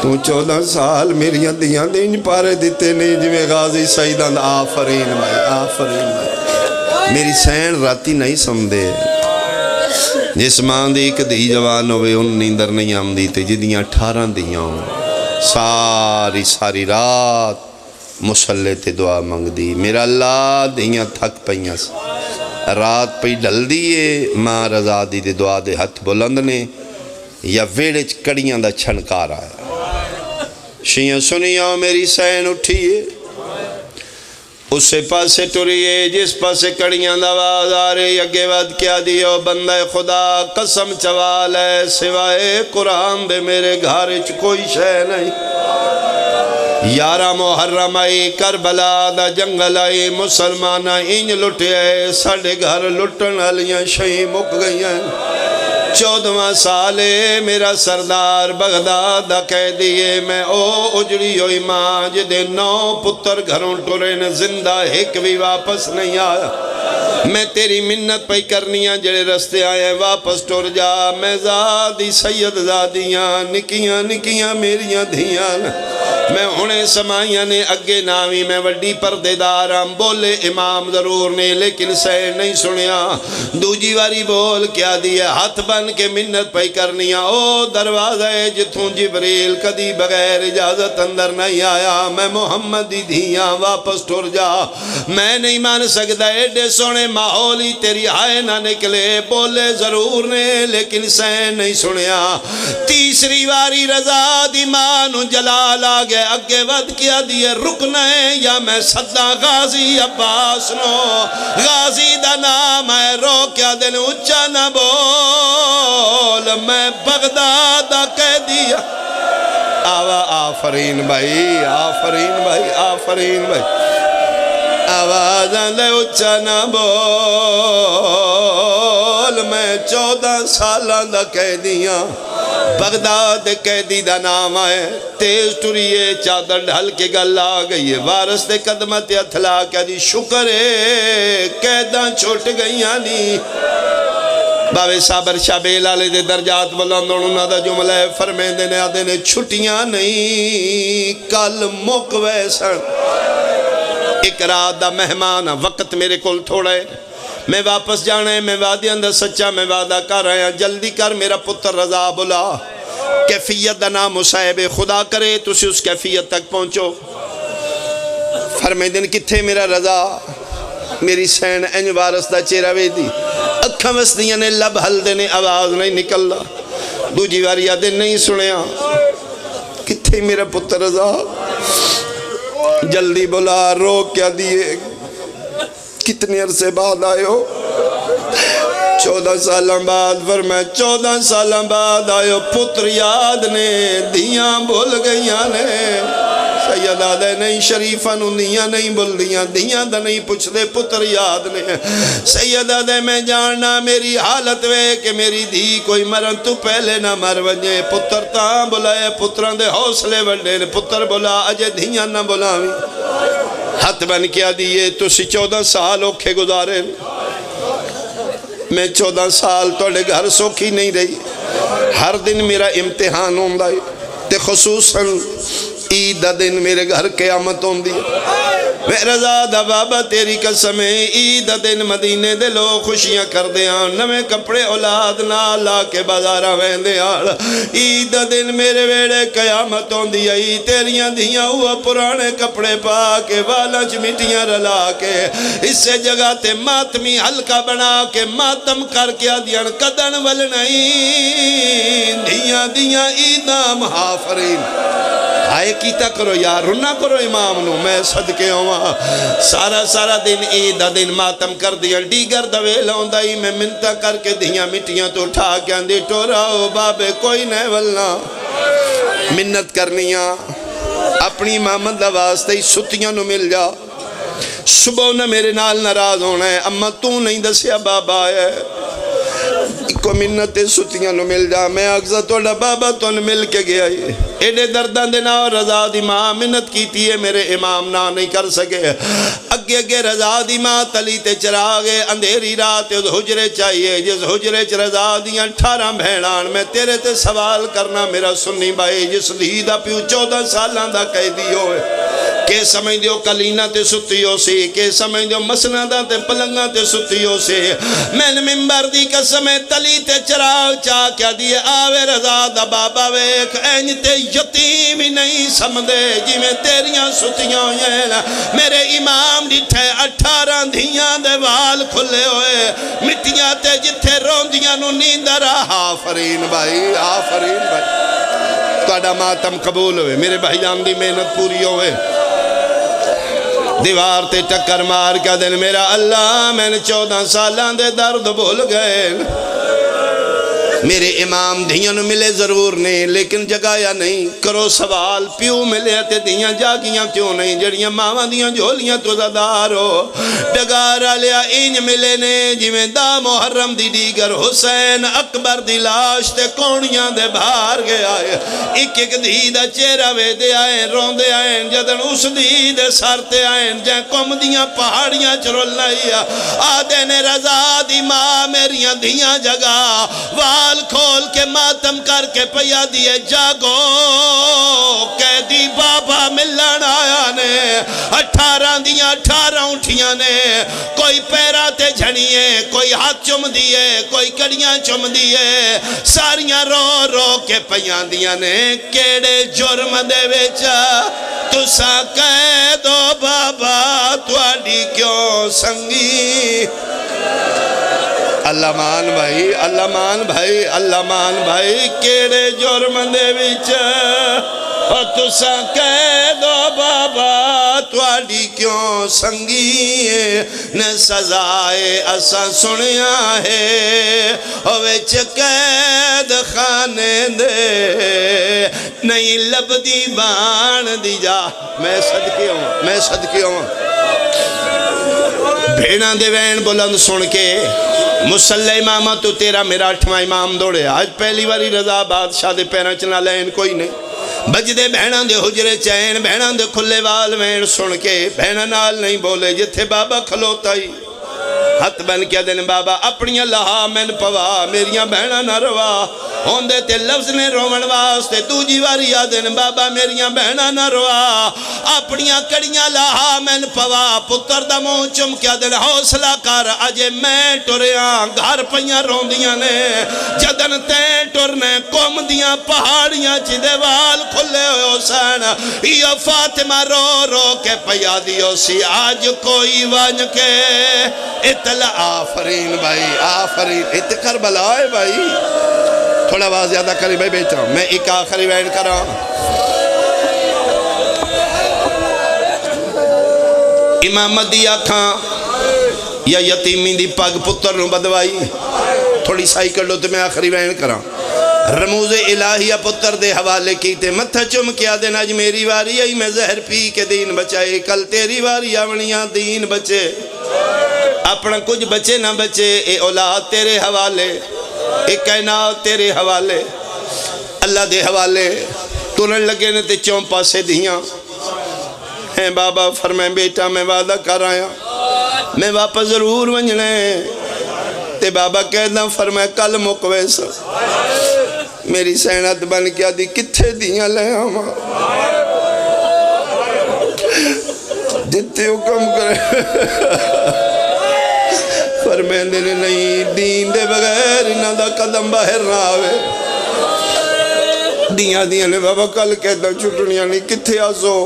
تو چودہ سال میریاں دھیاں دے انج پارے دتے نے جویں غازی سعید آندا، آفرین بھائی، آفرین بھائی۔ میری سین راتی نہیں سمدے۔ جس ماں دی ایک دھی جوان ہووے، ان نیندر نہیں آمدی، تے جدیاں اٹھارہ دھیاں ہون، ساری، ساری رات مصلے تے دعا منگدی، میرا اللہ، دھیاں تھک پئیاں س۔ رات پئی ڈھلدی اے، ماں رضا دی دے دعا دے ہتھ بلند نے، یا ویڑے چ کڑیاں دا چھنکار آیا۔ شیاں سنی آؤ، میری سین اٹھی اے۔ اسے پاسے ٹری اے، جس پاسے کڑیاں دا آواز آ رہی، اگے ود کے آدھی، او بندہ خدا، قسم چوا لے، سوائے قرآن دے میرے گھر اچ کوئی شے نہیں۔ یارہ محرم آئی، کربلا دا جنگل آئی، مسلماناں انج لٹیا اے، ساڈے گھر لٹن آلیاں شئیں مک گئیاں۔ چودہواں سال اے، میرا سردار بغداد دا قیدی اے، میں او اجڑی ہوئی ماں جدے نو پتر گھروں ٹرے نے، زندہ ہک وی واپس نہیں آیا۔ میں تیری منت پئی کرنی آں، جڑے رستے آئے ہیں، واپس ٹر جا۔ میں زادی سید زادیاں، نکیاں نکیاں میریاں دھیاں نے۔ میں ہنے سمائیاں نے، اگے نہ وی۔ میں وڈی پردے دار ہاں، بولے امام ضرور نے، لیکن سین نہیں سنیا۔ دوجی واری بول کے آدھی اے، ہتھ بن کے منت پئی کرنی آں، او دروازہ اے جتھوں جبریل کدی بغیر اجازت اندر نہیں آیا۔ میں محمد دی دھی آں، واپس ٹر جا۔ میں نہیں من سکدا، ایڈے سوہنے ماحول ہی تیری ہائے نہ نکلے۔ بولے ضرور نے، لیکن سین نہیں سنیا۔ تیسری واری رضا دی ماں نو جلال آ گیا، اگے ود کے آدھی اے، رکنا ہے یا میں سداں غازی عباس نو؟ غازی دا نام ہے، رو کے آدھے نے، اچا نہ بول، میں بغداد دا قیدی ہاں۔ آوا، آفرین بھائی، آفرین بھائی، آفرین بھائی۔ آواز آندے، اچا نہ بول، میں چودہ سالاں دا قیدی ہاں۔ بغداد دے قیدی دا نام آئے، تیز ٹری اے، چادر ڈھل کے گل آ گئی اے۔ وارث دے قدماں تے ہتھ لا کے آدھی، شکر اے، قیداں چھٹ گئیاں نی۔ باوے صابر شاہ بیل آلے دے درجات بلند ہون، انہاں دا جملہ ہے، فرمیندے نے، آدھے نے، چھٹیاں نہیں، کل مک ویسن۔ ایک رات دا مہمان ہاں، وقت میرے کول تھوڑا ہے۔ میں واپس جانا ہے، میں وعدیاں دا سچا، میں وعدہ کر آیا، جلدی کر، میرا پتر رضا بلا۔ کیفیت دا نام مصائب ہے، خدا کرے تسی اس کیفیت تک پہنچو۔ فرمیندن، کتھے میرا رضا؟ میری سین انج وارث دا چہرہ ویدی، اکھاں وسدیاں نے، لب ہلدے نے، آواز نہیں نکلدا۔ دوجی واری آدھے، نہیں سنیا۔ کتھے میرا پتر رضا؟ جلدی بلا، رو کے آدھی اے۔ کتنے عرصے بعد آئے ہو؟ چودہ سالاں بعد۔ فرمایا، چودہ سالاں بعد آئے ہو، پتر یاد نے، دھیاں بھل گئیاں نے۔ سید آدھے، نہیں، شریفاں نو دھیاں نہیں بھلدیاں، دھیاں دا نہیں پچھدے، پتر یاد نے۔ سید آدھے، میں جاننا میری حالت وے کہ میری دھی کوئی مرن تو پہلے نہ مر ونجے۔ پتر تاں بلائے، پتراں دے حوصلے وڈے نے۔ پتر بلا، اجے دھیاں نہ بلاویں۔ ہتھ بن کے آدھی اے، تسی چودہ سال اوکھے گزارے۔ میں چودہ سال تہاڈے گھر سوکھی نہیں رہی۔ ہر دن میرا امتحان ہوندا ہے، تے خصوصاً عید دا دن میرے گھر قیامت ہوندی ہے۔ میں رضا دا بابا، تیری قسم ہے، عید دا دن مدینے دے لوگ خوشیاں کردے ہن، نویں کپڑے اولاد نال لا کے بازاراں ویندے ہن۔ عید دا دن میرے ویڑے قیامت ہوندی ہئی، تیریاں دھیاں اوہ پرانے کپڑے پا کے، والاں چ مٹیاں رلا کے، اسے جگہ تے ماتمی حلقہ بنا کے ماتم کر کے آدھیاں، کدن ولنئی دھیاں دیاں عیداں محافرین۔ ہائے کیتا کرو یار، رنا کرو امام نو، میں صدقے ہوواں۔ سارا سارا دن عید دا دن ماتم کر دیاں، ڈیگر دا ویلا ہوندا ہی، میں منتاں کر کے دھیاں مٹیاں تو اٹھا کے آندی، ٹورا او بابے کوئی نہ ولنا۔ منت کرنی آ، اپنی امامت دا واسطے ہی ستیاں نو مل جا۔ صبح انہاں میرے نال ناراض ہونا ہے، اماں تو نہیں دسیا بابا آیا ہے۔ اکو منت تے ستیاں نو مل جا۔ میں آکھساں تہاڈا بابا تہن مل کے گیا ہے۔ ایڈے درداں دے نال رضا دی ماں منت کیتی ہے، میرے امام نہ نہیں کر سکے۔ اگے اگے رضا دی ماں تلی تے چراغ ہے، اندھیری رات اس حجرے چ آئی ہے، جس حجرے چ رضا دیاں اٹھارہ بہناں۔ میں تیرے تے سوال کرنا میرا سنی بھائی، جس دھی دا پیو چودہ سالاں دا قیدی ہوئے، کے سمجھ دیو کلینا تے ستی ہو سی، کے سمجھ دیو مسنداں تے پلنگاں تے ستی ہو سی۔ میں ممبر دی قسم ہے، تلی تے چراغ چا کے آدھی ہے، آوے رضا دا بابا ویکھ، انج تے یتیم ہی نہیں سمدے، جویں تیریاں ستیاں ہوئیں۔ میرے امام ڈٹھے اٹھارہ دھیاں دے وال کھلے ہوئے، مٹیاں تے جتھے روندیاں نو نیندر آ۔ آفرین بھائی، آفرین بھائی۔ تہاڈا ماتم قبول ہوئے، میرے بھائی جان دی محنت پوری ہوئے۔ دیوار تے ٹکر مار کے آدھن، میرا اللہ، میں نے چودہ سالاں دے درد بھول گئے۔ میرے امام دھیاں نو ملے ضرور نے، لیکن جگایا نہیں۔ کرو سوال، پیو ملے تے دھیاں جاگیاں کیوں نہیں، جڑیاں ماواں دیاں جھولیاں تو زدار ہو۔ ڈگار آلیا انج ملے نے، جویں دہ محرم دی ڈیگر حسین اکبر دی لاش تے کونیاں دے بھار گیا ہے۔ اک اک دھی دا چہرہ ویدے آئے، روندے آئے، جدن اس دھی دے سر تے آئے، جیں قوم دیاں پہاڑیاں چ رلنا ہی آ۔ آدھے نے، رضا دی ماں، میریاں دھیاں جگا۔ وال کھول کے ماتم کر کے پیا دیے، جاگو، قیدی بابا ملن آیا نے۔ اٹھارہ دیاں اٹھارہ اٹھیاں نے، کوئی پیراں تے جھنی ہے، کوئی ہاتھ چم دیے، کوئی کڑیاں چم دیے، ساریاں رو رو کے پیاں دیاں نے۔ کیڑے جرم دے وچ تساں قید ہو بابا، تہاڈی کیوں سنگی؟ اللہ مان بھائی، اللہ مان بھائی، اللہ مان بھائی، کیڑے جرم دے وچ او تساں قید ہو بابا، تہاڈی کیوں سنگی ہے؟ نے سزائے اساں سنیا ہے، او وچ قید خانے دے نہیں لبدی بان دی جا۔ میں صدقے ہوں، میں صدقے ہوں۔ بھیڑاں دے وین بلند سن کے مصلی امامہ تو تیرا میرا اٹھواں امام دوڑے۔ اج پہلی واری رضا بادشاہ دے پیراں چ نہ لین کوئی نہیں۔ بجدے بہناں دے حجرے چین، بہناں دے کھلے وال وین سن کے بہناں نال نہیں بولے، جتھے بابا کھلوتا ہی ہتھ بن کے آدھن، بابا اپنیاں لہا مین پوا، میریاں بہناں نہ روا۔ ہوندے تے لفظ نے روون واسطے، دوجی واری آدھن، بابا میریاں بہناں نہ روا، اپنیاں کڑیاں لہا مین پوا۔ پتر دا منہ چم کے آدھن، حوصلہ کر، اجے میں ٹریاں، گھر پیاں روندیاں نے۔ جدن تیں ٹرنے، قم دیاں پہاڑیاں چ دے وال کھلے ہوئے حسین۔ ایہو فاطمہ رو رو کے پیا دیو سی، اج کوئی ونج کے اطلاع۔ آفرین بھائی، آفرین۔ ات کربلا ہے بھائی۔ تھوڑا آواز زیادہ کری بھائی بیٹا، میں ایک آخری وین کراں۔ امامت دی آکھاں یا یتیمی دی پگ پتر نو بدوائی۔ تھوڑی سائی کر لو تے میں آخری وین کراں۔ رموز الہیہ پتر دے حوالے کیتے، متھا چم کے آدھن، اج میری واری آئی، میں زہر پی کے دین بچائے، کل تیری واری آونی آ، دین بچے۔ اپنا کچھ بچے نہ بچے، اے اولاد تیرے حوالے، اے کائنات تیرے حوالے، اللہ دے حوالے۔ ترن لگے نے تے چوں پاسے دھیاں۔ ہیں بابا فرمائے، بیٹا میں وعدہ کر آیا، میں واپس ضرور ونجنا ہے۔ تے بابا قیداں فرمائے، کل مک ویساں۔ میری سینت بن کے آدھی، کتھے دھیاں لے آواں؟ جتھے حکم کرے۔ فرمیندے نے، نہیں، دین دے بغیر انہاں دا قدم باہر نہ آوے۔ دھیاں آدھیاں نے، بابا کل قیداں چھٹنیاں نہیں، کتھے آسو؟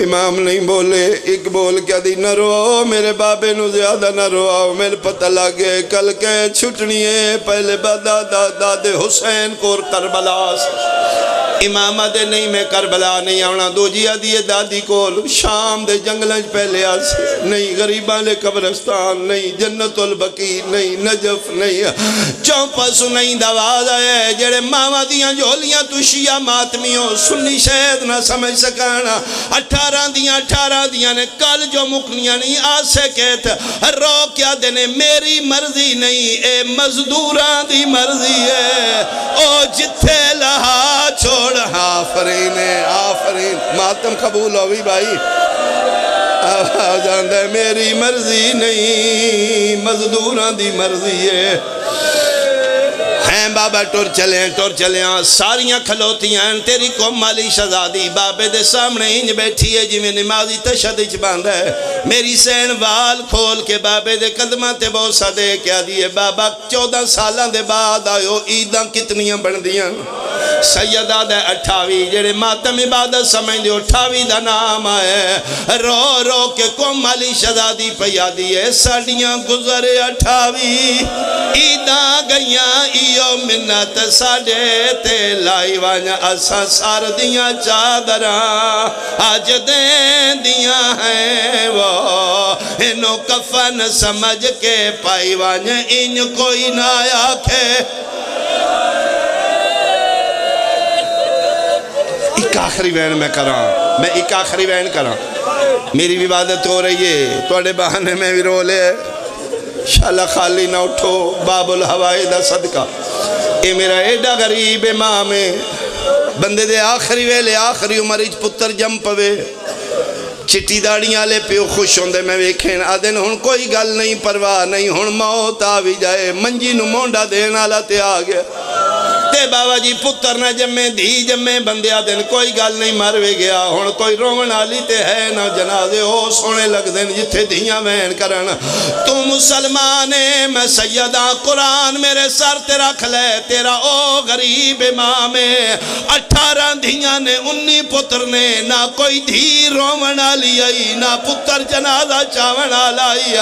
امام نہیں بولے، اک بول کے آدھی، نہ رواؤ، میرے بابے نو زیادہ نہ رواؤ، میرے پتہ لگ گئے، کل قید چھٹنی ہے، پہلے با-، دا-، دا-، دادے حسین کول کربلا سے۔ امام آدھے، نہیں، میں کربلا نہیں آونا۔ دوجی آدھی ہے، دادی کول، شام دے جنگلاں چ پہلے آسے، نہیں، غریباں دے قبرستان نہیں، جنت البقیع نہیں، نجف نہیں۔ چوں پاسوں نہیں دا آواز آیا ہے، جڑے ماواں دیاں جھولیاں تو شیعہ ماتمی ہو، سنی شاید نہ سمجھ سکن۔ اٹھارہ دیاں، اٹھارہ دیاں نے، کل جو مکنیاں نہیں، آسے کیت، رو کیا دینے، میری مرضی نہیں، اے مزدوراں دی مرضی ہے۔ او جتھے لہا چھوڑ، آفرین ہے، آفرین۔ ماتم قبول ہوئی بھائی۔ آواز آندا ہے، میری مرضی نہیں، مزدوراں دی مرضی ہے۔ ہیں بابا، ٹر چلے ہیں، ٹر چلے ہیں۔ ساریاں کھلوتیاں ہیں، تیری قوم والی شہزادی بابے دے سامنے انج بیٹھی ہے جویں نمازی تشہد اچ باندا ہے۔ میری سین وال کھول کے بابے دے قدماں تے بوسہ دے کے آدھی ہے، بابا، چودہ سالاں دے بعد آیو، عیداں کتنیاں بندیاں؟ سید آدھے، اٹھاوی۔ جڑے ماتم عبادت سمجھدے ہو، اٹھاوی دا نام آئے۔ رو رو کے قوم والی شہزادی پئی آدھی ہے، ساڈیاں گزر اٹھاوی عیداں گئیاں، ایو منت ساڈے تے لائی ونج، اساں سر دیاں چادراں اج دیندیاں ہیں۔ وہ اینو کفن سمجھ کے پائی ونج، انج کوئی نہ آکھے۔ ایک آخری وین میں کراں، میں ایک آخری وین کراں۔ میری بھی عبادت ہو رہی ہے، تہاڈے بہانے میں بھی رو لے۔ شالا خالی نہ اٹھو، باب الہوائی دا صدقہ۔ اے میرا ایڈا غریب امام ہے، بندے دے آخری ویلے، آخری عمر اچ پتر جم پوے۔ چٹی داڑیاں آلے پیو خوش ہوندے میں ویکھن، آدھن، ہن کوئی گل نہیں، پرواہ نہیں، ہن موت آ وی جائے، منجی نو مونڈھا دین آلا تے آ گیا۔ تے بابا جی، پتر نہ جمے، دھی جمے، بندے آدھن، کوئی گل نہیں، مر وی گیا، ہن کوئی روون آلی تے ہے نہ۔ جنازے او سوہنے لگدن جتھے دھیاں وین کرن۔ تو مسلمان ہے، میں سیداں، قرآن میرے سر تے رکھ لے، تیرا او غریب امام ہے، اٹھارہ دھیاں نے، انی پتر نے، نہ کوئی دھی روون آلی آئی، نہ پتر جنازہ چاون آلا آئی۔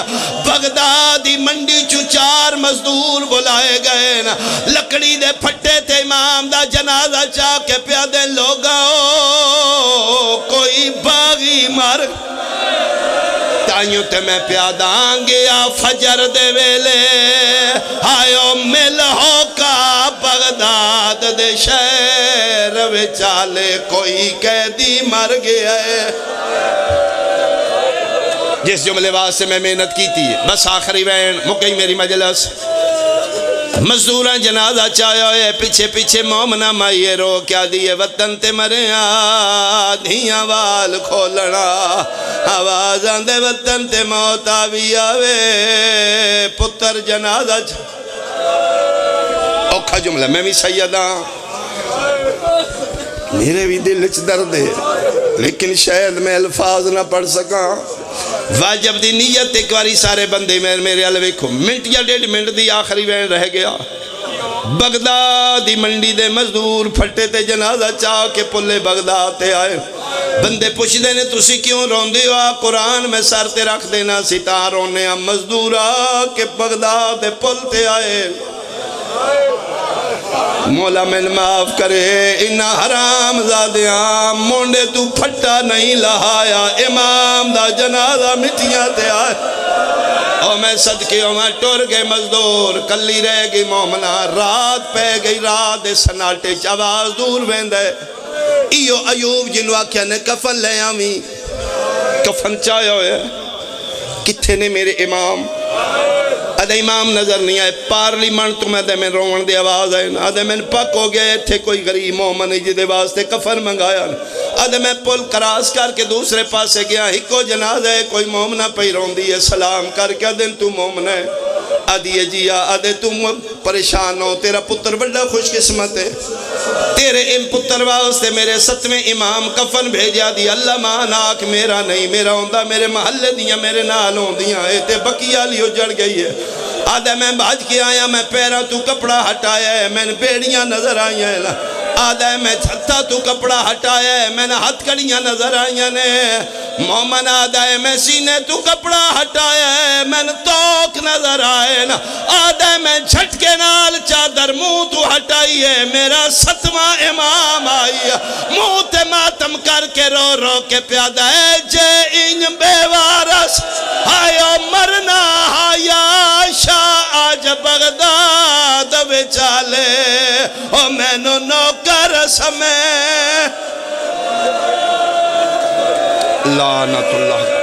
بغداد دی منڈی چوں چار مزدور بلائے گئے نا، لکڑی دے پھٹے تے امام دا جنازہ چا کے پیا دے، لوگاں، کوئی باغی مر تائیوں تے میں پیاداں گیا فجر دے ویلے، آیو مل ہوکا بغداد دے شہر وچالے، کوئی قیدی مر گیا ہے۔ جس جملے واسطے میں محنت کیتی، بس آخری وین مک گئی میری مجلس۔ مزدوراں جنازہ چایا ہوئے، پیچھے پیچھے مومنہ مائی ہے، رو کیا دیے، وطن تے مریا، دھیاں وال کھولنا۔ آواز آندے، وطن تے موت آوی آوے، پتر جنازہ چ۔ اوکھا جملہ، میں بھی سید ہاں، میرے بھی دل چ درد ہے، لیکن شاید میں الفاظ نہ پڑھ سکاں۔ واجب دی نیت، ایک واری سارے بندے میں، میرے ال ویکھو، منٹ یا ڈیڑھ منٹ دی آخری وین رہ گیا۔ بغداد دی منڈی دے مزدور پھٹے تے جنازہ چا کے پلے بغداد تے آئے۔ بندے پچھدے نے، "تسی کیوں روندے ہو؟" آ، قرآن میں سر تے رکھ دینا سی تاں رونے آں۔ مزدور آ کے بغداد دے پل تے آئے۔ مولا مین معاف کرے، انہاں حرام زادیاں مونڈے تو پھٹا نہیں لہایا، امام دا جنازہ مٹیاں تے آئے۔ او میں صدقے ہوواں، ٹر گئے مزدور، کلی رہ گئی مومنہ۔ رات پے گئی، رات دے سناٹے چ آواز دور ویندا ہے، ایہو ایوب جنوں آکھیا نے، "کفن لے آویں۔" کفن چایا ہویا ہے۔ کتھے نے میرے امام؟ آدھے، امام نظر نہیں آئے۔ پارلیمنٹ تو میں، آدھے، میں روون دے آواز آئے نا۔ آدھے، میں پک ہو گیا، اتھے کوئی غریب مومن نہیں جدے واسطے کفن منگایا نا۔ آدھے، میں پل کراس کر کے دوسرے پاسے گیا، ہکو جنازہ ہے، کوئی مومنہ پئی روندی ہے، سلام کر کے آدھے، "تو مومنہ ہے؟" آدھی ہے، "جی آ۔" آدھے، "تو م-، پریشان ہو، تیرا پتر بڑا خوش قسمت ہے، تیرے ان پتر واسطے میرے ستویں امام کفن بھیجیا دی، اللہ مان آکھ میرا نہیں، میرا ہوندا میرے محلے دیاں میرے نال ہوندیاں، اے تے بقیع آلی اجڑ گئی ہے۔" آدھے، "میں بھج کے آیا، میں پیراں تو کپڑا ہٹایا ہے، میں بیڑیاں نظر آئیاں ہیں۔" آدھے، "میں چھتاں تو کپڑا ہٹایا ہے، میں ہتھ کڑیاں نظر آئیاں نے۔" مومن آدھا ہے، "میں سینے تو کپڑا ہٹایا ہے، میں توک نظر آئے نا۔" آدھا ہے، "میں جھٹکے نال چادر منہ تو ہٹائی ہے، میرا ستواں امام آئی ہے۔" کر کے رو رو کے پیادا ہے، جے انج بے وارث ہائے او مرنا ہا یا شاہ، آج بغداد وچالے او مینوں نوکر سمے۔ لعنت اللہ۔